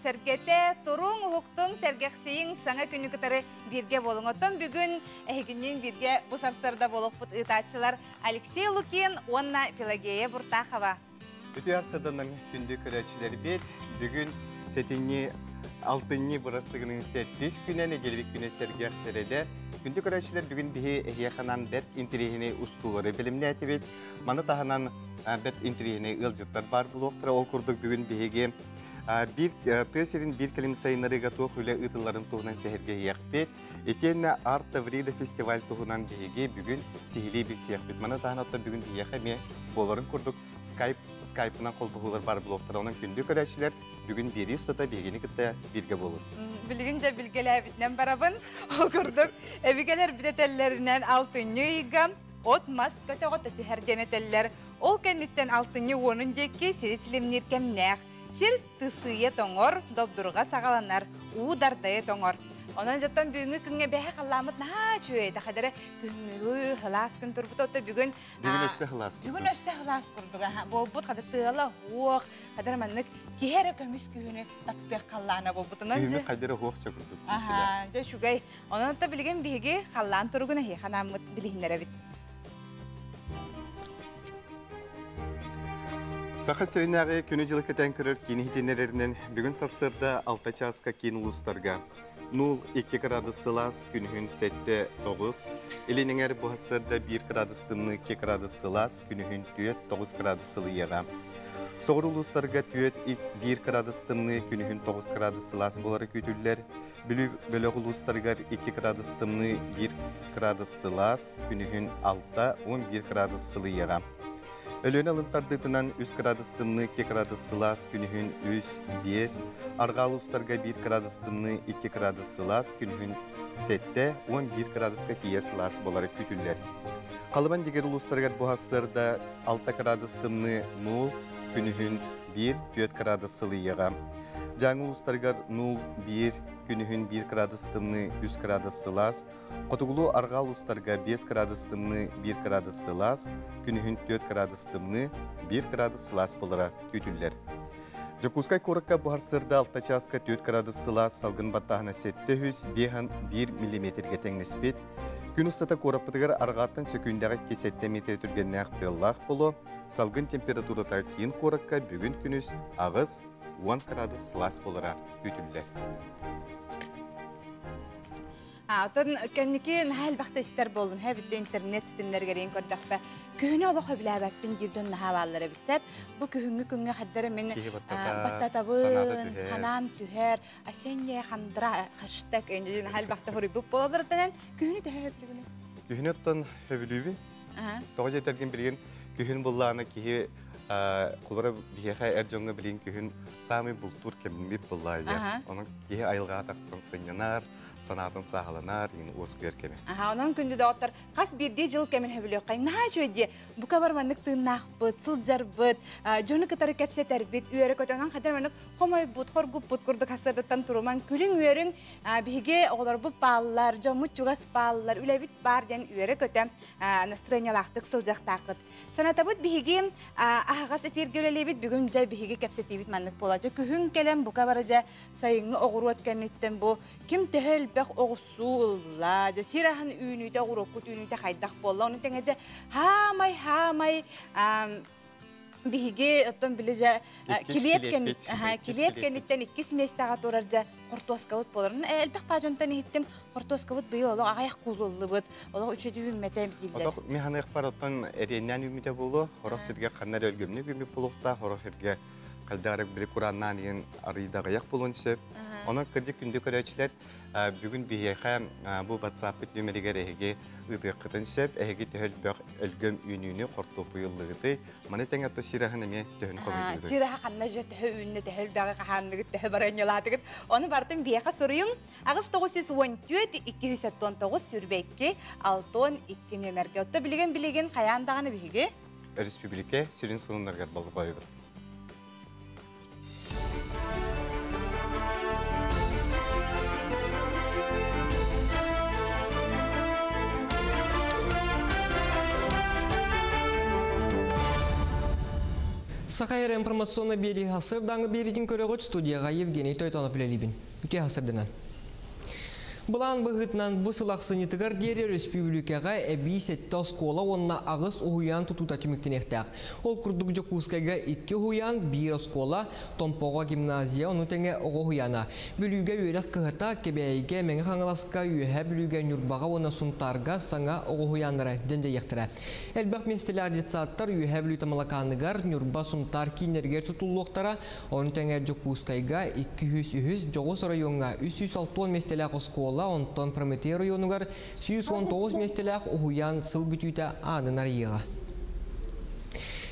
дьоно-сэргэтэ, туруҥ, уһуктуҥ, сэргэхсийиҥ, саҥа күнү кытары бииргэ буолуҥ. Оттон бүгүн эһигинниин бииргэ бу сарсыарда буолуохпут ыытааччылар Алексей Лукин уонна Пелагея Буртахова. Үтүө сарсыарданан күндү көрөөччүлэрбит, бүгүн сэтинньи алтынньы бырастыгынын сэттис күнэ нэдиэлэбит күнэ сэргэх сэрэдэ. Күндү көрөөччүлэр бүгүн биһи эһиэхэ бэрт интэриэһинэй устуулары бэлэмнээтибит. Маны таһынан бэрт интэриэһинэй ыалдьыттар баар буолуохтара. Ол курдук бүгүн биһиги биир тыа сирин биир кэлим сайыннарыыга туох үлэ ыытылларын туһунан сэһэргэһиэхпит. Итиэннэ Арт Таврида фестиваль туһунан биһиги бүгүн сиһилии билсиэхпит. Маны таһынан оттон бүгүн биһиэхэ эмиэ буоларын курдук скайп скайпынан холбоһуулар баар буолуохтара. Онон күндү көрөөччүлэр бүгүн биэрии устата биһигини кытта бииргэ буолун. Билигин дьэ билгэлээбитинэн барабын. Ол курдук эбигэлэр бүтэтэллэринэн алтынньы ыйга от-мас көтөҕө түһэр диэн этэллэр. Ол кэнниттэн алтынньы уонун диэки сири силимниир кэмнээх. Сир тысыйа тоҥор, добдурга саҕаланар, уу дардайа тоҥор. Онон дьоттон бүгүҥҥү күҥҥэ бэһэ халлааммыт наһаа үчүгэй. Хадара күһүҥҥү сылаас күн турбут отто бүгүн Бүгүн өссө сылаас курдук. Бүгүн өссө сылаас курдук. Буолбут хада тыала уох, хадара маннык киһи эрэ көмүс күһүнү таптыах халлаана буолбут. Күһүнү хайдара уох курдук. Аха, дьэ үчүгэй. Онон та билигин биһиги халлаан туругун эһиэхэ анааммыт билиһиннэрэбит. Саха сиринээҕи күнү-дьылы кэтээн көрөр киин иһитиннэрэринэн бүгүн сарсыарда 6 чааска киин улуустарга 0-2 градус сылаас, күнүһүн 7-9, илин эҥэр бу сарсыарда 1 градус тымныы 2 градус сылаас, күнүһүн 4-9 градус сылыйыаҕа. Соҕуруу улуустарга 4-1 градус тымныы, күнүһүн 9 градус сылаас буолара күүтүллэр. Бүлүү бөлөх улуустарыгар 2 градус тымныы, 1 градус сылаас, күнүһүн 6-11 градус сылыйыаҕа. Өлүөнэ алын тардыытынан 3 градус тымныы, 2 градус сылаас, күнүһүн 3, 5, арҕаа улуустарга 1 градус тымныы, 2 градус сылаас, күнүһүн 7, 11 градуска тиийэ сылаас буолара күүтүллэр. Халыман дигэр улуустарыгар бу сарсыарда 6 градус тымныы, 0, күнүһүн 1, 4 градус сылыйыаҕа. Дьааҥы улуустарыгар 0, 1, күнүһүн 1 градус тымныы, 3 градус сылаас, Хотугулуу арҕаа улуустарга 5 градус тымныы, 1 градус сылаас, күнүһүн 4 градус тымныы, 1 градус сылаас буолара күүтүллэр. Дьокуускай куоракка бу сарсыарда 6 чааска 4 градус сылаас, салгын баттааһына 701 миллиметргэ тэҥнэспит. Күн устата куораппытыгар арҕааттан сөкүүндэҕэ 2-7 метр түргэннээх тыаллаах буолуо. Салгын температурата киин куоракка бүгүн күнүс 8-10 градус сылаас буолара күүтүллэр. Оттон кэнники наһаа элбэхтэ истэр буоллум. Һэ интернет ситимнэригэр иин көрдөхпө. Күһүнү олох өбүлээбэппин диир дьон наһаа бааллар эбит. Сеп бу күһүҥҥү күҥҥэ хаддара мин баттатабын, ханаам түһэр, осенняя хандра хэштег энэ наһаа элбэхтэ хоруйбут буолалларынан күһүнү төһө өбүлүгүнүй? Күһүнү оттон өбүлүүбүн. Тоҕо диэтэргин билигин күһүн буллаана киһи кулара биһиэхэ эр дьоҥҥо билигин күһүн саамай бултуур кэммит буллаа диэн. Онон киһи айылҕаҕа тахсан сынньанар, санаатын сааһыланар, иин уоскуйар кэмэ. Аха, онон күндү доҕоттор, хас биирдии дьыл кэмин хөбүлүөххэ наһаа үчүгэй дии. Бука бар маннык тыыннаахпыт, сылдьарбыт, дьону кытары кэпсэтэрбит, үөрэ көтөн хадar маннык хомойбут, хоргуппут курдук хасырдыттан туруман күлүҥ үөрүҥ, биһиги оҕолорбут бааллар, дьоммут чугас бааллар, үлэбит баар диэн үөрэ көтө настроениялаахтык сылдьахтааххыт. Санатабыт биһиги аһаҕас эфиргэ үлэлиибит, бүгүн дьэ биһиги кэпсэтиибит маннык буола. Дьэ күһүн кэлэн бука бары дьэ сайыҥҥы оҕуруот кэнниттэн бу ким төһө элбэх оҕуссуу ылла, дьэ сир аһын үүнүүтэ, оҕуруоккут үүнүүтэ хайдах буолла, ону тэҥэ дьэ хаамай хаамай биһиги оттон били дьэ килиэп килиэп кэнниттэн иккис миэстэҕэ турар дьэ хортуоскабыт буолар. Элбэх баадьонтон иһиттим хортуоскабыт быйыл олох аҕыйах куулуллубут, олох үчүгэй үүммэтэ дииллэр. Отох механыахпар оттон эриэннээн үүммүтэ буолуо, хорох сиргэ ханна эрэ өлгөмнүк үүммүт буолуохтаах, хорох сиргэ хайдах эрэ били курааннаан иһин арыйдаҕыйах буолуон сөп. Онон кырдьык күндү көрөөччүлэр, бүгүн биһиэхэ бу WhatsApp-пыт нүөмэригэр эһиги ыытыаххытын сөп. Эһиги төһө элбэх өлгөм үүнүүнү хортуоппуйуллугутуй. Маны тэҥэ ото сир аһын эмиэ төһөнү хомуйдугутуй. Сир аһа ханна дьэ төһө үүннэ, төһө элбэҕи хаһаанныгыт, төһө барыанньалаатыгыт. Ону барытын биһиэхэ суруйуҥ. 8 914 279 22 62 нүөмэргэ. Отто билигин билигин хайаан даҕаны биһиги Өрөспүүбүлүкэ сүрүн сонуннарыгар болҕойобут. Саха сирэ информационнай биэрии сарсыардааҥҥы биэриитин көрөҕүт, студияҕа Евгений Тойтонов үлэлиибин. Үтүө сарсыарданан. Былаан быһыытынан бу сыл ахсынньытыгар диэри өрөспүүбүлүкэҕэ эбии сэттэ оскуола уонна аҕыс уһуйаан тутуута түмүктэниэхтээх. Ол курдук Дьокуускайга икки уһуйаан, биир оскуола, Томпоҕо гимназия, ону тэҥэ оҕо уһуйаана. Бүлүүгэ үөрэх кыһата, Кэбээйигэ, Мэҥэ Хаҥаласка, Үөһээ Бүлүүгэ, Ньурбаҕа уонна Сунтаарга саҥа оҕо уһуйааннара дьэндьэйиэхтэрэ. Элбэх миэстэлээх детсадтар Үөһээ Бүлүү Тамалакааныгар, Ньурба, Сунтаар кииннэригэр тутуллуохтара, ону тэҥэ Дьокуускайга 203 дьоҕус оройуоҥҥа 360 миэстэлээх оскуола, онтон Прометей оройуонугар 119 миэстэлээх уһуйаан сыл бүтүүтэ аанын арыйыаҕа.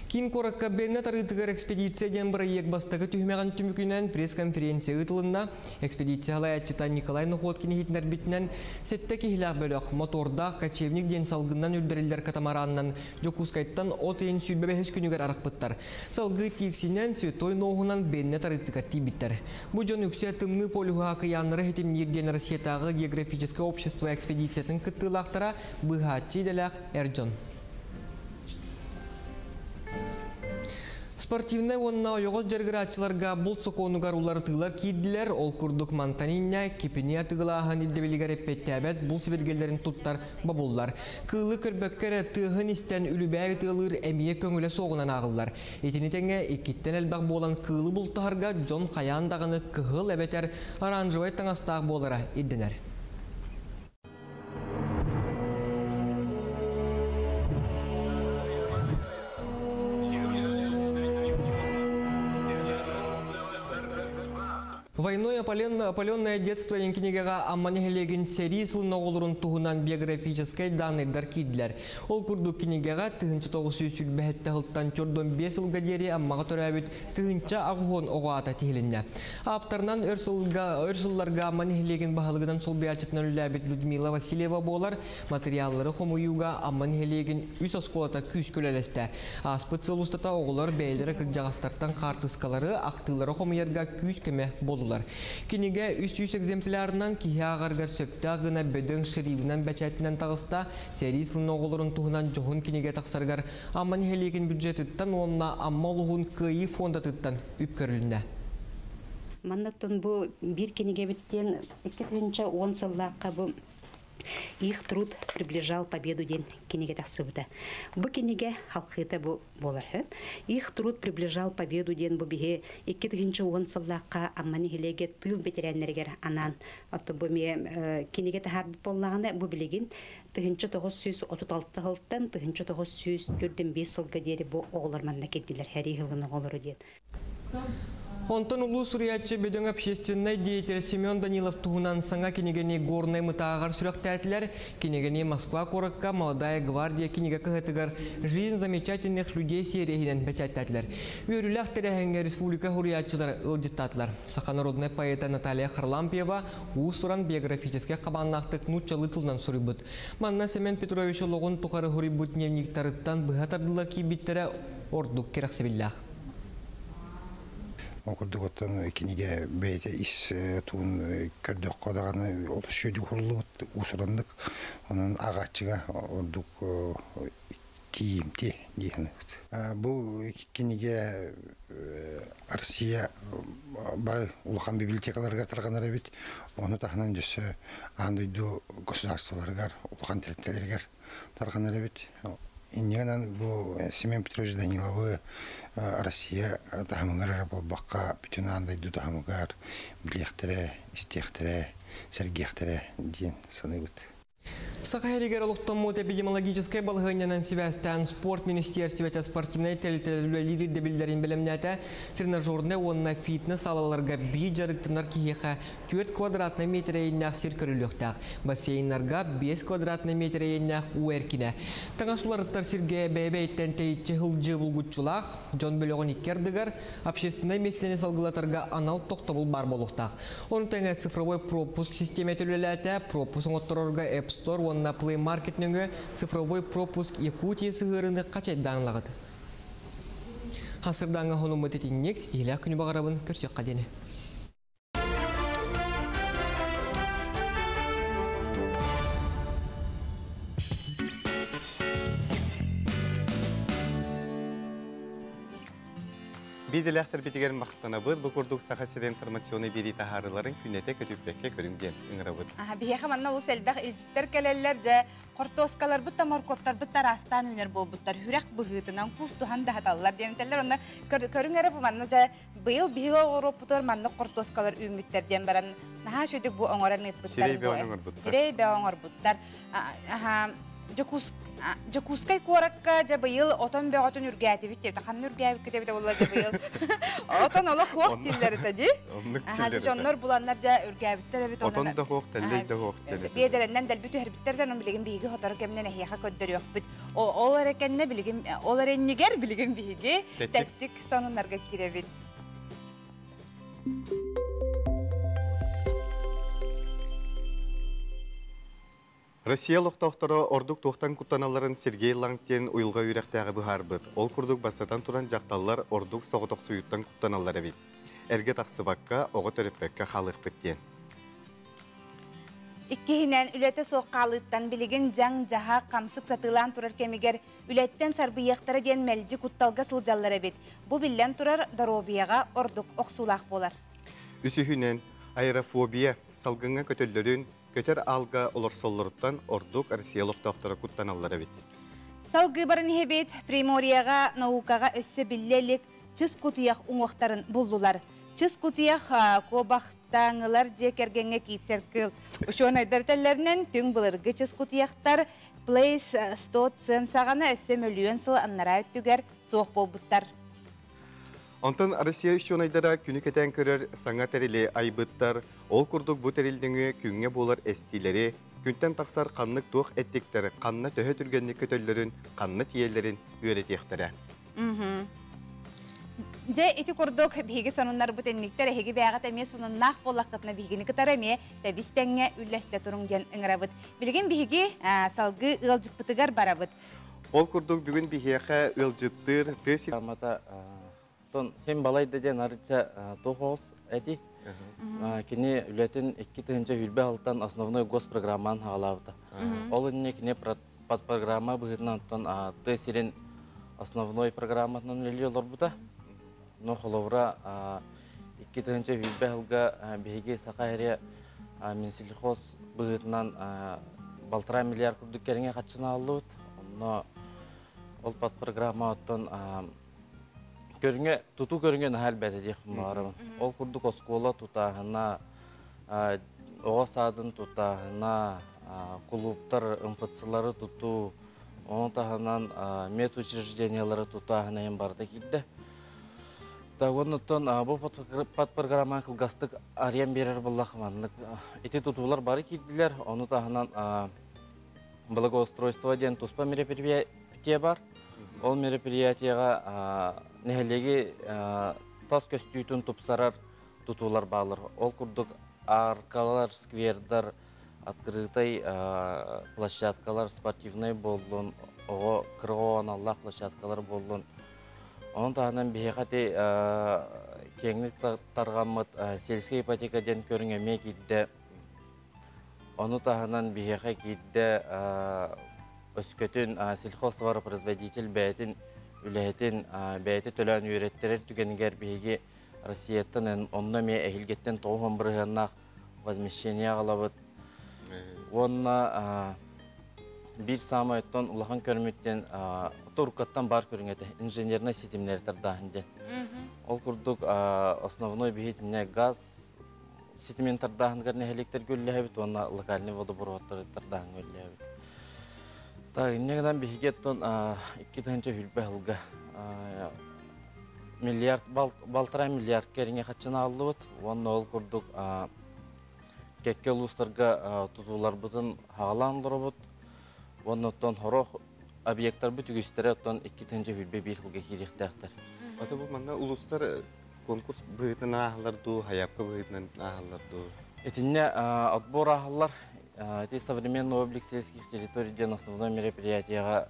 Киин куоракка Беннет арыытыгар экспедиция диэн бырайыак бастакы түһүмэҕин түмүгүнэн пресс-конференция ыытылынна. Экспедиция салайааччыта Николай Находкин иһитиннэрбитинэн, сэттэ киһилээх бөлөх мотордаах «Кочевник» диэн салгынынан үрдэриллэр катамаранынан Дьокуускайтан от ыйын 25 күнүгэр арахпыттар. Салгыы Тииксинэн, Святой Ноһунан Беннет арыытыгар тиийбиттэр. Бу дьон үксэ Тымныы полюһу акыйааннары ситимниир диэн Россиятааҕы географическай общество экспедициятын кыттыылаахтара, быыһааччы идэлээх эр дьон. Спортивнай уонна ойоҕос дьарыгырааччыларга булт сокуонугар уларытыылар киирдилэр. Ол курдук мантан инньэ кипини атыылааһын ирдэбилигэр эппиэттээбэт булт сэбиргэллэрин туттар бобуллар. Кыылы көрбөккө эрэ тыаһын истэн үлүбээй ытыалыыр эмиэ көҥүлэ суоҕунан ааҕыллар. Итини тэҥэ иккиттэн элбэх буолан кыылы бултаһарга дьон хайаан даҕаны кыһыл эбэтэр оранжевай таҥастаах буолара ирдэнэр. Войной опаленное детство диэн кинигэҕэ Амма нэһилиэгин сэрии сылын оҕолорун туһунан биографическай дааннайдар киирдилэр. Ол курдук кинигэҕэ 1927 сылтан 45 сылга диэри Аммаҕа төрөөбүт 1080 оҕо аата тиһилиннэ. Ааптарынан өр сылга өр сылларга Амма нэһилиэгин баһылыгынан солбуйааччытынан үлэлээбит Людмила Васильева буолар. Материаллары хомуйууга Амма нэһилиэгин үс оскуолата күүскэ үлэлэстэ. Ааспыт сыл устата оҕолор бэйэлэрэ кырдьаҕастартан хаартыскалары, ахтыылары хомуйарга күүс-көмө буоллулар. Кинигэ 300 экземплярынан киһи ааҕарыгар сөптөөх гына бөдөҥ шрибинэн бэчээтинэн таҕыста. Сэрии сылын оҕолорун туһунан дьоһун кинигэ тахсарыгар Амма нэһилиэгин бюджетыттан уонна Амма улууһун Кыайыы фондатыттан үп көрүлүннэ. Маннаттан бу биир кинигэбит диэн 2010 сыллаахха бу «Их труд приближал победу» диэн кинигэ тахсыбыта. Бу кинигэ халхыыта бу буолар хөп. «Их труд приближал победу» диэн бу биһи 2010 сыллаахха Амма нэһилиэгэ тыыл бэтэрээннэригэр анаан оттон бу эмиэ кинигэ таһаарбыт буоллаҕына бу билигин 1936 сылтан 1945 сылга диэри бу оҕолор манна кэлдилэр сэрии сылын оҕолоро диэн. Онтон улуу суруйааччы бөдөҥ общественнай деятель Семен Данилов туһунан саҥа кинигэни Горнай Мытааҕар сүрэхтээтилэр. Кинигэни Москва куоракка «Молодая гвардия» кинигэ кыһатыгар «Жизнь замечательных людей» серияһынан бэчээттээтилэр. Үөрүүлээх тэрээһиҥҥэ республика суруйааччылара ыалдьыттаатылар. Саха народнай поэта Наталья Харлампьева уус-уран биографическай хабааннаахтык нууччалыы тылынан суруйбут. Манна Семен Петрович олоҕун тухары суруйбут дневниктарыттан быһа тардыллар киирбиттэрэ ордук кэрэхсэбиллээх. Ол курдук оттон кинигэ бэйэтэ ис туун көрдөххө даҕаны олус үчүгэйдик уһуллубут уус-ураннык. Онон ааҕааччыга ордук тиийимтиэ дии саныыбыт. Бу кинигэ Россия бары улахан библиотекаларыгар тарҕанар эбит. Ону таһынан өссө аан дойду государстволарыгар, улахан тэрилтэлэригэр тарҕанар эбит. Инньэ гынан бу Семен Петрович Даниловы Россия таһымыгар эрэ буолбакка, бүтүн аан дойду таһымыгар билиэхтэрэ, истиэхтэрэ, сэргиэхтэрэ диэн саныыбыт. Саха сиригэр олохтоммут эпидемиологическай балаһыанньанан сибээстээн спорт министиэристибэтэ спортивнай тэрилтэлэр үлэлиир ирдэбиллэрин бэлэмнээтэ. Тренажернай уонна фитнес-саалаларга биир дьарыктанар киһиэхэ 4 квадратнай метр иэннээх сир көрүллүөхтээх. Бассейннарга 5 квадратнай метр иэннээх уу эркинэ. Таҥас уларыттар сиргэ бэйэ-бэйэттэн тэйиччи сылдьыы булгуччулаах, дьон бөлөҕүн икки ардыгар общественнай миэстэни салгылатарга анал тохтобул баар буолуохтаах. Ону тэҥэ цифровой пропуск систиэмэтэ үлэлээтэ, пропуск оҥотторорго App Store уонна Play Market нөҥүө цифровой пропуск Якутии сыһыарыыны хачайдаан ылаҕыт. Сарсыардааҥҥы сонуммут итинник, ситиһиилээх күнү баҕарабын, көрсүөххэ диэни. Биирдиилээхтэрбитигэр махтанабыт, бу курдук Саха сирэ информационнай биэрии таһаарыыларын күннэтэ көтүппэккэ көрүҥ диэн ыҥырабыт. Биһиэхэ манна олус элбэх илдьиттэр кэлэллэр, дьэ хортуоскаларбыт да моркуоптарбыт да араастаан үүнэр буолбуттар, үрэх быһыытынан куустуһан да аһаталлар диэн этэллэр. Онно көрүҥ эрэ бу манна дьэ быйыл биһиги оҕуруоппутугар маннык хортуоскалар үүммүттэр диэн баран наһаа үчүгэй бу оҥорон ыыппыттар. Сирэй бөҕөнү оҥорбуттар. Сирэй бөҕө оҥорбуттар. Дьокуускай куоракка дьэ быйыл отон бөҕөтүн үргээтибит диэбитэ. Ханна үргээбиккит эбитэ буолла дьэ быйыл. Отон олох хуох тиллэр этэ дии. Оннук тиллэр. Дьоннор буланнар дьэ үргээбиттэр эбит. Отон да хуох, тэллэй да хуох тиллэр. Биэдэрэннэн дэлби түһэрбиттэр да, билигин биһиги хотору кэмнэн эһиэхэ көрдөрүөхпүт. Ол эрэ кэннэ билигин ол эрэннигэр билигин биһиги тэксик сонуннарга киирэбит. Россия олохтоохторо ордук туохтан куттаналларын Сергей Ланг диэн уйулҕа үөрэхтээҕэ быһаарбыт. Ол курдук бастатан туран дьахталлар ордук соҕотохсуйуттан куттаналлар эбит. Эргэ тахсыбакка, оҕо төрөппөккө хаалыахпыт диэн. Иккиһинэн, үлэтэ суох хаалыыттан билигин дьаҥ-дьаһах, хамсык сатыылаан турар кэмигэр үлэттэн сарбыйыахтара диэн мэлдьи кутталга сылдьаллар эбит. Бу биллэн турар доруобуйаҕа ордук охсуулаах буолар. Үсүһүнэн, аэрофобия салгыҥҥа көтөллөрүн, көтөр аалга олорсоллоруттан ордук Россия олохтоохторо куттаналлар эбит. Салгыы баран иһэбит, Приморьеҕа наукаҕа өссө биллэ илик чыс кутуйах уҥуохтарын буллулар. Чыс кутуйах куобахтааҥылар дьиэ кэргэҥҥэ киирсэр кыыл. Учуонайдар этэллэринэн түҥ былыргы чыс кутуйахтар Place 100 сыан саҕана өссө мөлүйүөн сыл аннараа өттүгэр суох буолбуттар. Онтон Россия учуонайдара күнү кэтээн көрөр саҥа тэрили айбыттар. Ол курдук бу тэрил нөҥүө күҥҥэ буолар эстиилэри, күнтэн тахсар ханнык туох эттиктэр ханна төһө түргэнник көтөллөрүн, ханна тиийэллэрин үөрэтиэхтэрэ. Дьэ ити курдук биһиги сонуннарбыт инниктэр, эһиги бэйэҕит эмиэ сонуннаах буоллаххытына биһигини кытары эмиэ тэбис тэҥҥэ үллэстэ туруҥ диэн ыҥырабыт. Билигин биһиги салгыы ыалдьыппытыгар барабыт. Ол курдук бүгүн биһиэхэ ыалдьыттыыр тыа Амата тон хим балайда диэн арыча туох эти кини үлэтин 2026 основной госпрограмман хаалаабыта. Ол инне кини подпрограмма быһыытынан тыа сирин основной программатынан үлэлии олорбута. Но холобура 2026 биһиги Саха сирэ Минсельхоз быһыытынан 1,5 миллиард курдук кэриҥэ харчыны аллыбыт. Онно ол подпрограмма оттон көрүҥэ тутуу көрүҥэ наһаа элбээтэ диэх баҕарабын. Ол курдук оскуола тутааһына, оҕо саадын тутааһына, кулууптар, МФЦлары тутуу, ону таһынан медучреждениялары тутааһына эм барыта киирдэ. Та оннуттан бу подпрограмма кылгастык арыйан биэрэр буоллах маннык ити тутуулар бары киирдилэр. Ону таһынан благоустройство диэн туспа мероприятие бар. Ол мероприятиеҕа нэһилиэги тас көстүүтүн тупсарар тутуулар баалар. Ол курдук аркалар, сквердар, открытый площадкалар, спортивный буоллун, оҕо кыра аналлаах площадкалар буоллун. Онон таһынан биһиэхэ киэҥник тарҕаммыт сельская ипотека диэн көрүҥ эмиэ киирдэ. Ону таһынан биһиэхэ киирдэ өскөтүн сельхозтоваропроизводитель бэйэтин үлэһитин бэйэтэ төлөөн үөрэттэрэр түгэнигэр биһиги Россияттан онно эмиэ эһилгэттэн 90% возмещение аҕалабыт. Уонна биир саамай оттон улахан көрүмүттэн туркаттан бар көрүҥ этэ инженернай ситимнэри тардааһын диэн. Ол курдук основной биһитинне газ ситимин тардааһыныгар нэһилиэктэргэ үллэһэбит уонна локальный водопроводтары тардааһыҥҥа үллэһэбит. Так, инне гынан биһиги оттон 2020 сылга миллиард 1,5 миллиард кэриҥэ харчыны аллыбыт. Уонна ол курдук кэккэ улуустарга тутууларбытын хаалаан олоробут. Уонна оттон хорох объекттарбыт үгүстэрэ оттон 2021 сылга киириэхтээхтэр. Ата бу манна улуустар конкурс быһыытынан ааһаллар дуу, хайаапка быһыытынан ааһаллар дуу? Итиннэ отбор ааһаллар. Ити современный облик сельских территорий диэн основной мероприятияҕа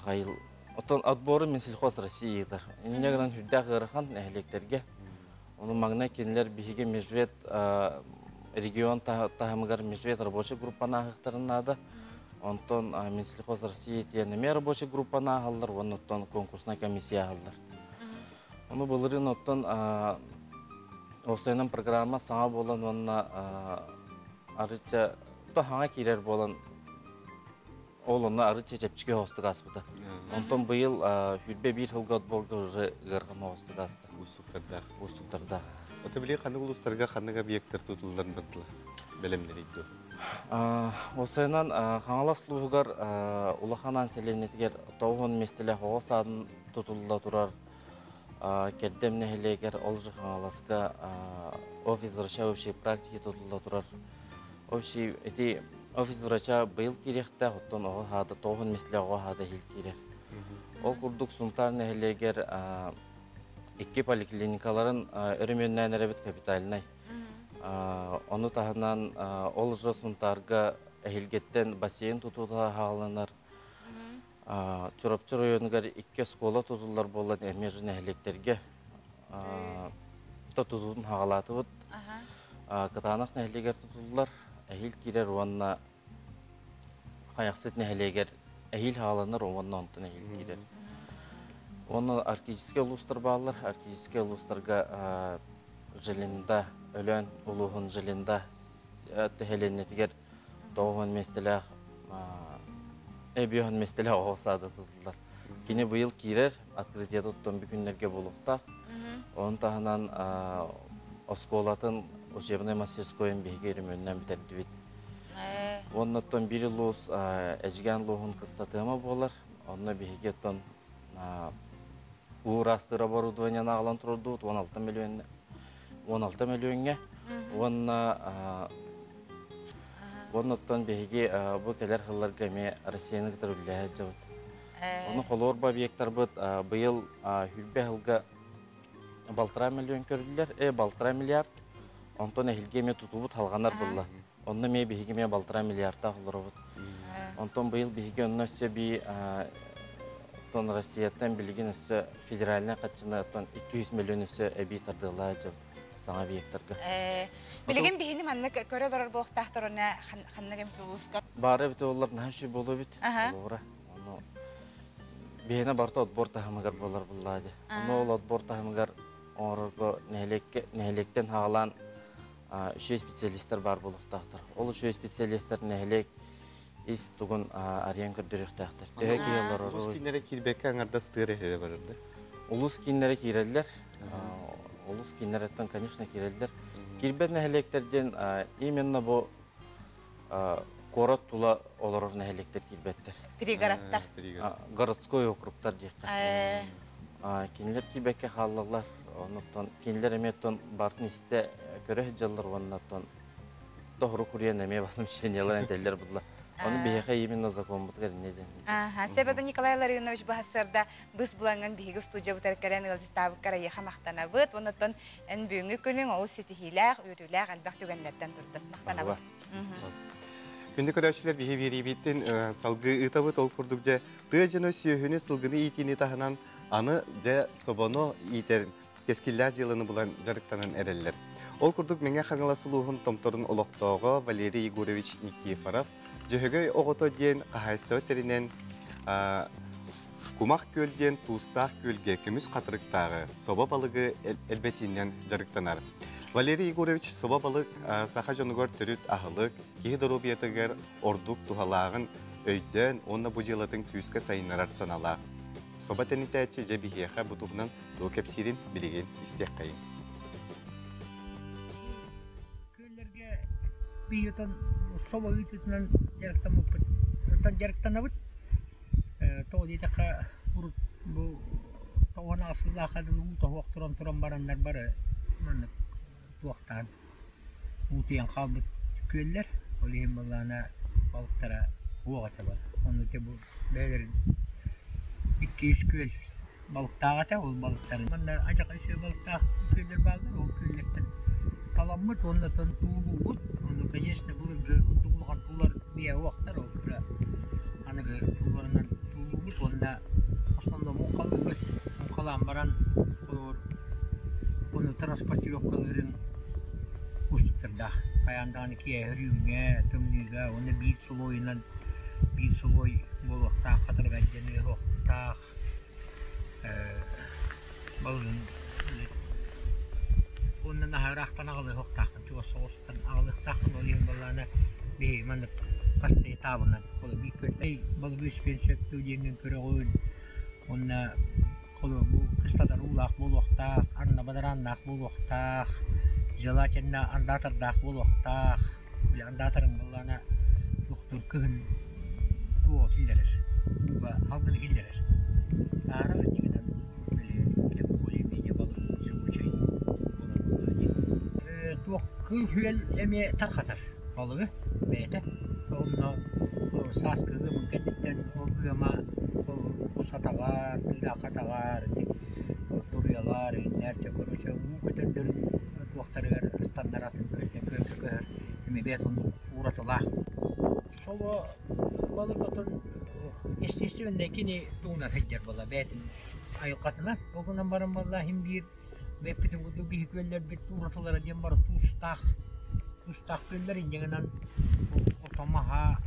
хайыл оттон отбору Минсельхоз России ыытар. Инньэ гынан сүрдээх ыарахан нэһилиэктэргэ. Ону маҥнай кинилэр биһиги межвет регион таһымыгар межвет рабочай группаны ааһыахтарын наада. Онтон Минсельхоз России диэн эмиэ рабочай группаны ааһаллар, уонна оттон конкурсная комиссия ааһаллар. Ону былырыын оттон уопсайынан программа саҥа буолан уонна арычча то хаҥа киирэр буолан ол онно арычча чэпчэки оҕустук ааспыта. Онтон быйыл 21 сылга отборга уже ыарахан оҕустук ааста. Уустуктардаах. Уустуктардаах. Ото били ханнык улуустарга ханнык объекттар тутуллан бардылар? Бэлэмнэрий дуо? Уопсайынан Хаҥалас улууһугар Улахан Аан сэлиэнньэтигэр 90 миэстэлээх оҕо саадын тутулла турар. Кэрдэм нэһилиэгэр ол же Хаҥаласка офис врача общей практики тутулла турар. Общий ити офис врача быйыл киириэхтээх, оттон оҕо хаада 90 миэстэлээх оҕо хаада иһил киирэр. Ол курдук Сунтаар нэһилиэгэр икки поликлиникаларын өрөмүөннээн эрэбит капитальнай. Ону таһынан ол же Сунтаарга эһилгэттэн бассейн тутуута хааланар. Чурапчы оройуонугар икки оскуола тутуллар буолан эмиэ же нэһилиэктэргэ тутуутун хаҕалаатыбыт. Кытаанах нэһилиэгэр тутуллар, эһиил киирэр уонна Хайахсыт нэһилиэгэр эһиил хааланар уонна онтон эһиил киирэр. Уонна арктическай улуустар бааллар. Арктическай улуустарга Желинда, Өлөөн улууһун Желинда тэһэлиэнньэтигэр 90 миэстэлээх эбиэһон миэстэлээх оҕо саада тутуллар. Кини быйыл киирэр, открытие туттан бүгүннэргэ буолуохтаах. Onun таһынан оскуолатын учебнай мастерскойун биһиги өрөмүөннээн бүтэрдибит. Уонна оттон биир улуус Эдьигээн улууһун кыстатыама буолар. Онно биһиги оттон уу ыраастыыр оборудованиены аҕалан турдубут 16 миллион 16 мөлүйүөҥҥэ уонна уонна оттон биһиги бу кэлэр сылларга эмиэ Россияны кытары үлэлэһэ сылдьабыт. Ону холуорба объектарбыт быйыл хүрбэ сылга балтараа миллион көрүллэр, балтараа миллиард. Онтон эһилги эмиэ тутуубут халҕанар булла. Онно эмиэ биһиги эмиэ балтараа миллиардтаах олоробут. Онтон быйыл биһиги онно өссө би тон Россияттан билигин өссө федеральнай хаччыны оттон 200 миллион өссө эбии тардыалаа дьабыт саҥа объекттарга. Билигин биһини маннык көрө олорор буолуохтаахтар уонна ханнык эмит улууска? Баара эбитэ буоллар наһаа үчүгэй буолуо эбит. Олоҕура. Ону биһиэнэ барыта отбор таһымыгар буолар буллаа дии. Ону ол отбор таһымыгар оҥорорго нэһилиэккэ нэһилиэктэн хаалаан үчүгэй специалистар баар буолуохтаахтар. Ол үчүгэй специалистар нэһилиэк ис тугун арыйан көрдөрүөхтээхтэр. Төһө киһи олорор? Улуус кииннэрэ киирбэккэ аҥардас тыыр эһэрэ барар да? Улуус кииннэрэ киирэллэр. Улуус кииннэриттэн, конечно, киирэллэр. Киирбэт нэһилиэктэр диэн именно бу куорат тула олорор нэһилиэктэр киирбэттэр. Пригородтар. Городской округтар диэххэ. Кинилэр киирбэккэ хааллаллар. Оннуттан кинилэр эмиэ оттон бартын истэ көрө сылдьаллар уонна оттон тоһуру куруйан эмиэ возмущениелар этэллэр булла. Ону биһиэхэ именно законмутугар инньэ диэн. Аха, Себата Николай Ларионович баһассыарда быс булаҥҥын биһиги студиябытыгар кэлэн ыалдьыттаабыккар эйиэхэ махтанабыт. Оннуттан эн бүгүҥҥү күнүҥ олус ситиһиилээх, үөрүүлээх элбэх түгэннэртэн турдун. Махтанабыт. Күндү көрөөччүлэр биһи биэриибитин салгыы ыытабыт. Ол курдук дьэ тыа дьоно сүөһүнү, сылгыны иитиини таһынан аны дьэ собону иитэр кэскиллээх дьыаланы булан дьарыктанан эрэллэр. Ол курдук Мэҥэ Хаҥалас улууһун Томторун олохтооҕо Валерий Егорович Никифоров Дьөһөгөй оҕото диэн хаһаайыстыба тэринэн Кумах күөл диэн туустаах күөлгэ көмүс хатырыктааҕы собо балыгы элбэтиинэн дьарыктанар. Валерий Егорович собо балык саха дьонугар төрүт аһылык, киһи доруобуйатыгар ордук туһалааҕын өйдөөн уонна бу дьыалатын күүскэ сайыннарар саналаах. Собо тэнитээччи дьэ биһиэхэ бу туһунан тугу кэпсиирин билигин истиэххэйиҥ. Күөллэргэ биһиги собо ыытыытынан дьарыктаммыппыт. Дьарыктанабыт. Тоҕо диэтэххэ, урут бу тоҕон аҕыс сыллаахха дылы уу тоһуох туран туран бараннар бары маннык туохтаан уутуйан хаалбыт күөллэр. Ол иһин былаана балыктара уох этэ бар. Онно ити бу бэйэлэрин икки-үс күөл балыктаах этэ, ол балыктарын манна адьака үчүгэй балыктаах күөллэр бааллар, ол күөллэртэн таламмыт уонна оттон туулуубут. Ону, конечно, былыргы курдук улахан туулар биэ уохтар, ол кыра аныгы тууларынан туулуубут уонна основном муҥхалыыбыт. Муҥхалаан баран, холобур, ону транспортировкалыырын уустуктардаах. Хайаан даҕаны киэһэ өрүүҥҥэ, тымныыга уонна биир сулуойунан биир сулуой буолуохтаах, хатырыгайдьаныа суохтаах. Балыгын уонна наһаа ыраахтан аҕалыахтааххын, чугас соҕустан аҕалыахтааххын, ол иһин буоллаҕына биһи маннык хас да этабынан холобур биир күөл балыгы үспүөн сөп дуу диэҥҥин көрөҕүн уонна холобур бу кыстатар уулаах буолуохтаах, анна бадарааннаах буолуохтаах, желательно андаатардаах буолуохтаах. Били андаатарыҥ буоллаҕына туохтуур кыһын туоҕа киллэрэр, ууга салгыны киллэрэр. Таара иннигинэн били кэм более-менее балык живучай буолар буоллаҕа дии. Туох кыыл-күөл эмиэ тархатар балыгы бэйэтэ. Онно сааскы ыамын кэнниттэн ол ыама кус атаҕар, тыыраах атаҕар, туруйалар, иҥнэр, чэ короче уу көтөрдөрүн туохтарыгар ыстаннар атын күөлтэн күөлгэ көһөр эмиэ бэйэтин уратылаах. Соло балык отун естественнэй кини тугунан сылдьар буолла бэйэтин айылҕатынан. Ол гынан баран буолла иһин биир бэйэппитин курдук биһи күөллэрбит уратылара диэн бары туустаах туустаах күөллэр инньэ гынан отомаһа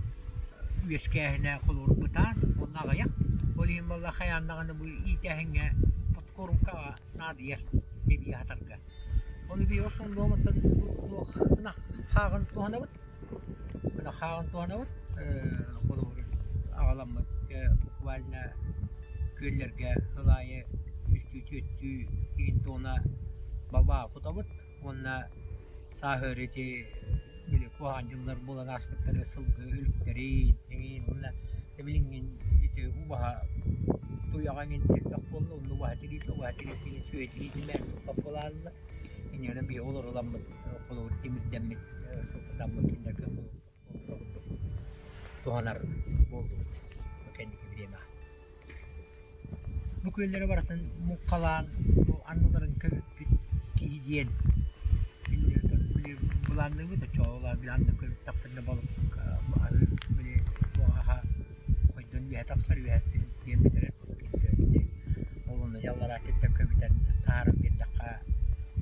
үөскээһинэ холобур бытаан уонна аҕыйах. Ол иһин буолла хайаан даҕаны бу иитээһиҥҥэ подкормкаҕа наадыйар эбии аһатарга. Ону биир основномуттан туох ынах хааҕын туһанабыт. Ынах хааҕын туһанабыт. Холобур, аҕаламмыт буквально күөллэргэ сыл аайы үстүү-түөртүү иин туона бабаа кутабыт уонна сааһыары ити били куһаҕан дьыллар буолан ааспыттары сылгы өлүктэрин эҥин уонна билиҥҥин ити убаһа туйаҕа эҥин элбэх буолла онно убаһа тириитэ убаһа тириитин сүөһү тириитин бэйэм туппалааллар инньэ биһи олор ыламмыт холобур тимирдэммит сылтатаммыт кинилэргэ холобур туһанар буоллубут бу кэнники бириэмэҕэ. Бу күөллэри барытын муҥхалаан бу анныларын көбүппүт киһи диэн былаанныыбыт оччоҕо били анны көбүттэхпитинэ балык аһыыр били туох аһа хойдон үөһэ тахсар үөһэттэн диэн бүтэрэр ол онно дьаллара өттүттэн көбүтэн таһааран биэрдэххэ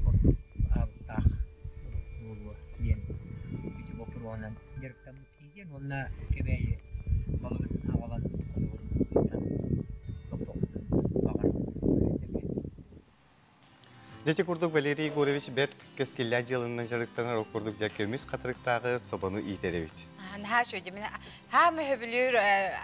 ордук аалыктаах буолуо диэн ити боппуруоһунан дьарыктаммыт киһи диэн уонна Кэбээйи балыгын аҕалан холобурун ыытан тохтообутун баҕар үлэлэргэ. Дьэ курдук Валерий Егорович бэрт кэскиллээх дьыаланан дьарыктанар, ол курдук дьэ көмүс хатырыктааҕы собону иитэр эбит. Наһаа үчүгэй. Мин хаамы сөбүлүүр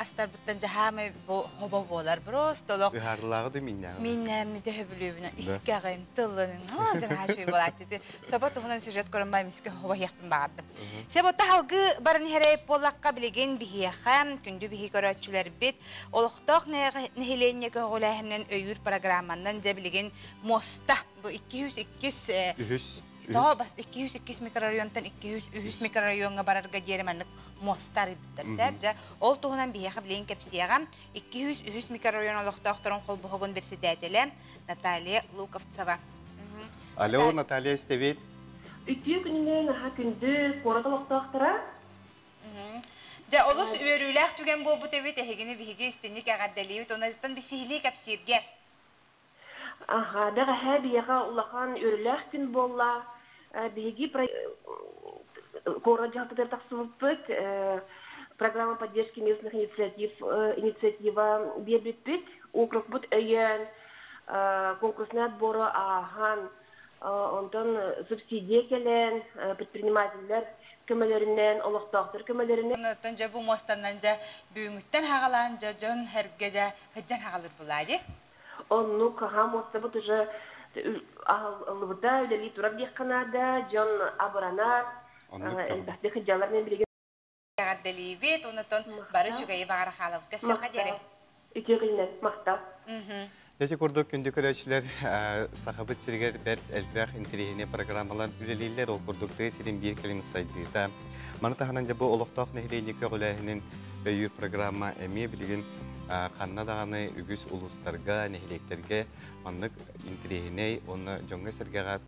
астарбыттан дьэ хаамы бу хобо буолар. Просто олох Ыһаарылааҕы да мииннээҕи. Мииннээммити сөбүлүүбүн. Искэҕин, тыллынын. Аа, дьэ наһаа үчүгэй буолааччы. Собо туһунан сюжет көрөн бай мискэ хобо иһиэхпин баҕардым. Себотта халгыы баран иһэрэй буоллахха билигин биһиэхэ, күндү биһи көрөөччүлэрбит, олохтоох нэһилиэнньэ көҕүлээһинэн өйүүр программанан дьэ билигин муоста бу 202 үһүс Тоҕо бас 202 микрорайонтан 203 микрорайоҥҥа барарга диэри маннык муоста арыйбыттар сөп дьэ ол туһунан биһиэхэ билигин кэпсиэҕэ 203 микрорайон олохтоохторун холбоһугун председателэ Наталья Луковцева. Алло, Наталья истэбит. Үтүө күнүнэн аха күндү куорат олохтоохторо. Дьэ, олус үөрүүлээх түгэн буолбут эбит, эһигини биһиги истинник эҕэрдэлиибит, онон бисиһилии кэпсииргэр. Аха, бэҕэһээ биһиэхэ улахан үөрүүлээх күн буолла. Биһиги куорат дьаһалтатыгар тахсыбыппыт. Программа поддержки местных инициатив инициатива биэрбиппит. Округбут өйөөн, конкурсный отбору ааһан, онтон субсидия кэлэн, предпринимателлэр көмөлөрүнэн, олохтоохтор көмөлөрүнэн. Онтон дьэ бу муостанан дьэ бүгүҥҥүттэн хаҕалаан дьэ дьон эргэ дьэ сылдьан хаҕалыр булаа дии. Оннук хаһаа муостабыт уже аһыллыбыта, үлэлии турар диэххэ наада, дьон абыранар, элбэхтик сылдьаллар мен билигин. Эҕэрдэлиибит, онтон бары үчүгэйи баҕара хаалабыт. Көрсүөххэ диэри. Үтүө күнүнэн, махтал. Ити курдук күндү көрөөччүлэр Сахабыт сиригэр бэрт элбэх интэриэһинэй программалар үлэлииллэр. Ол курдук тыа сирин биир кэлим сайдыыта. Маны таһынан дьэ бу олохтоох нэһилиэнньэ көҕүлээһинин өйүүр программа эмиэ билигин ханна даҕаны үгүс улуустарга, нэһилиэктэргэ маннык интэриэһинэй уонна дьоҥҥо-сэргэҕэ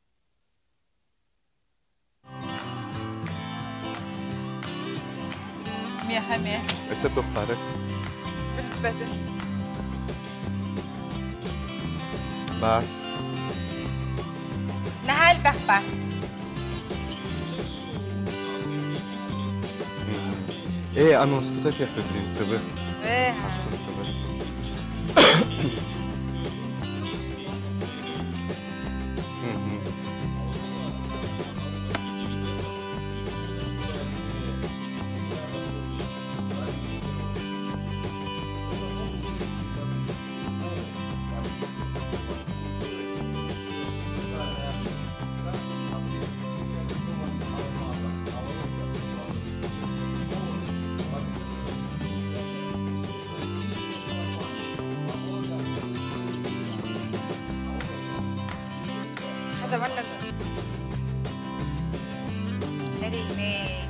Миэхэ эмиэ. Өссө туохтаары? Билбэтим. Баар. Наһаа элбэх баар. Э, анонскута этиэхпит сыбы. Э. Харсын сыбы. Үүнэр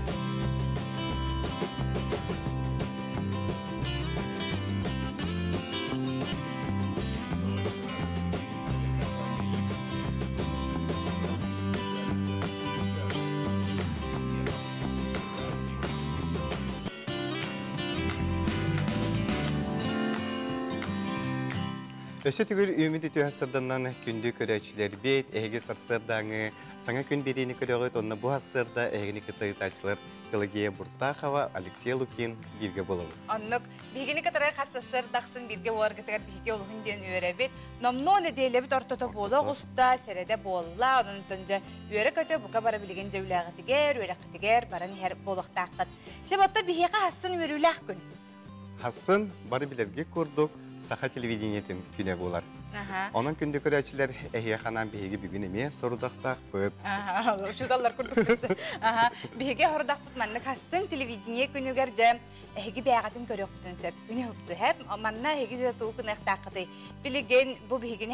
Өссө төгүл үүмүт үтүө сырданнан күндү көрөөччүлэрбит, эһиги сарсыардааҥы саҥа күн биэриини көрөҕүт, онно бу сарсыарда эһигини кытта ыытааччылар Пелагея Буртахова, Алексей Лукин бииргэ буолабыт. Оннук биһигини кытары хас сарсыардахсын бииргэ буоларгытыгар биһиги олуһун диэн үөрэбит. Номнуо нэдиэлэбит ортото буола оҕуста, сэрэдэ буолла, онон дьэ үөрэ-көтө бука бара билигин дьэ үлэҕитигэр, үөрэххитигэр баран иһэр буолуохтааххыт. Себотто биһиэхэ хассын үөрүүлээх күн. Хассын бары билэргит курдук саха телевидениетин күнэ буолар. Онон күндү көрөөччүлэр эһиэхэ анаан биһиги бүгүн эмиэ сорудахтаахпыт. Учууталлар курдук. Биһиги сорудахпыт маннык хассын телевидение күнүгэр дьэ эһиги бэйэҕитин көрүөхпүтүн сөп. Күнү һуптуһэп. Манна эһиги дьэ тугу гыныахтааххытый? Билигин бу биһигини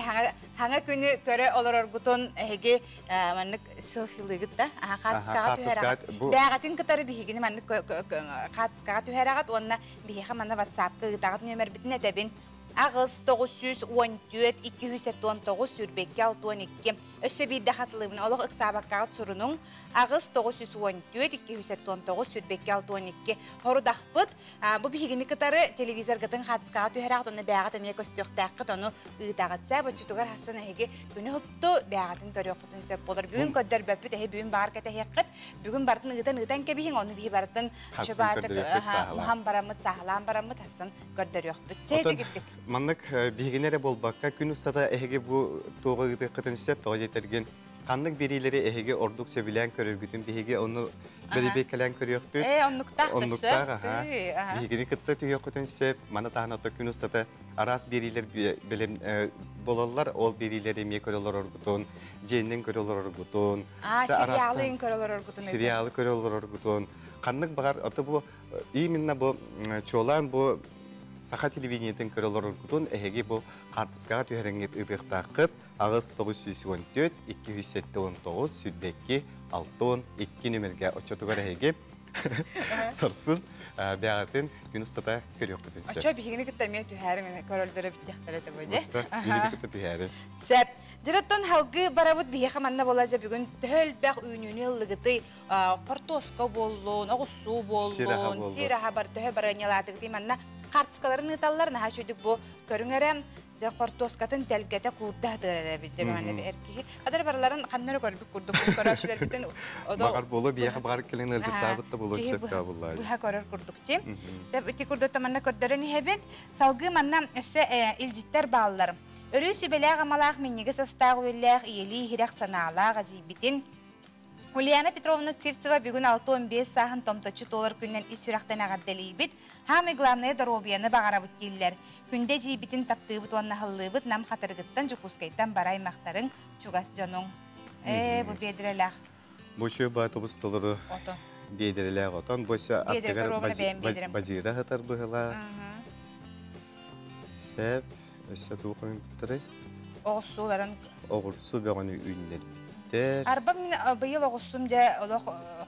хаҥа күнү көрө олороргутун эһиги маннык селфилыгыт да хаатыскаҕа түһэрэҕит. Бэйэҕитин кытары биһигини маннык хаатыскаҕа түһэрэҕит уонна биһиэхэ манна ватсапка ыытаҕыт нүөмэрбитин этэбин. Аҕыс 914 279 сүүрбэккэ 62. Өссө биирдэ хатылыыбын олох ыксаабаккаҕыт сурунуҥ. Аҕыс 914 279 сүүрбэккэ 62. Хорудахпыт бу биһигини кытары телевизоргытын хаатыскаҕа түһэрэҕит уонна бэйэҕит эмиэ көстүөхтээххит ону ыытаҕыт. Сэ боччутугар хассан эһиги күнү хупту бэйэҕитин көрүөххүтүн сөп болар. Бүгүн көрдөрбөппүт эһи бүгүн баар кэтэһиэххит. Бүгүн барытын ыытан-ыытан кэбиһиҥ, ону биһи барытын шыбаатык муһан бараммыт, саһылаан бараммыт хассан көрдөрүөхпүт. Чэй дигирдик. Маннык биһигини эрэ буолбакка күн устата эһиги бу туоҕа ыытыаххытын сөп, тоҕо диэтэргин ханнык биэриилэри эһиги ордук сөбүлээн көрөргүтүн биһиги ону бэрэбиэркэлээн көрүөхпүт. Ээ, оннуктаах Оннуктаах, аха. Биһигини кытта түһүөххүтүн сөп. Маны таһынан ото күн устата араас биэриилэр бэлэм болаллар. Ол биэриилэри эмиэ көрө олороргутун, дьиэннэн көрө олороргутун, сериалы көрө олороргутун. Сериалы көрө олороргутун. Ханнык баҕар ото бу именно бу чуолаан бу саха телевидениетин көрө олороргутун эһиги бу хаартыскаҕа түһэрэҥҥит ыытыахтааххыт. Аҕыс 914 279 22 62 нүмергэ оччотугар эһиги сарсын бэҕэтин күн устата көрүөхпүтүн сөп. Оччо биһигини кытта эмиэ түһээрин көрөллөрө бүттехтэрэ этэ бу дьэ. Биһигини кытта түһээрин. Сөп. Дьырыттан халгы барабыт биһиэхэ манна буола дьэ бүгүн төһө элбэх үүнүүнү ыллыгытый хортуоска буоллун, оҕуссуу буоллун, сир аһа бар төһө барыанньалаатыгытый манна хартыскаларын ыыталлар наһаа үчүгдүк бу көрүҥ эрэ дьэ хортуоскатын тэлгэтэ куурда сытыар эбит дьэ манна эр киһи адар барыларын ханна эрэ көрбүт курдук көрөөччүлэрбитин Баҕар буолуо биһиэхэ баҕар кэлин ыалдьыттаабыт да буолуон сөп буоллаа. Быһа көрөр курдук ти. Сөп ити курдук манна көрдөрөн иһэбит. Салгыы манна өссө илдьиттэр бааллар. Өрүү сүбэлээх амалаах минньигэс астаах үөллээх ийэлии иһирэх санаалаах эдьиийбитин Ульяна Петровна Сивцева бүгүн 65 сааһын томточчу туолар күнүнэн ис сүрэхтэн эҕэрдэлиибит. Хаамай главное доруобуйаны баҕарабыт дииллэр. Күндэ эдьиийбитин таптыыбыт уонна аһыллыыбыт Нам Хатырыгыттан Дьокуускайтан бары аймахтарыҥ, чугас дьонуҥ. Ээ, бу биэдирэлээх. Бу үчүгэй баа тобус толору биэдирэлээх отон. Бу өссө аттыгар бадьыыра сытар быһыылаах. Сөп. Өссө тугу хойунтуттарай? Оҕурсууларын. Оҕурсу бөҕөнү үүннэрбиттэр. Арба мин быйыл оҕурсум дьэ олох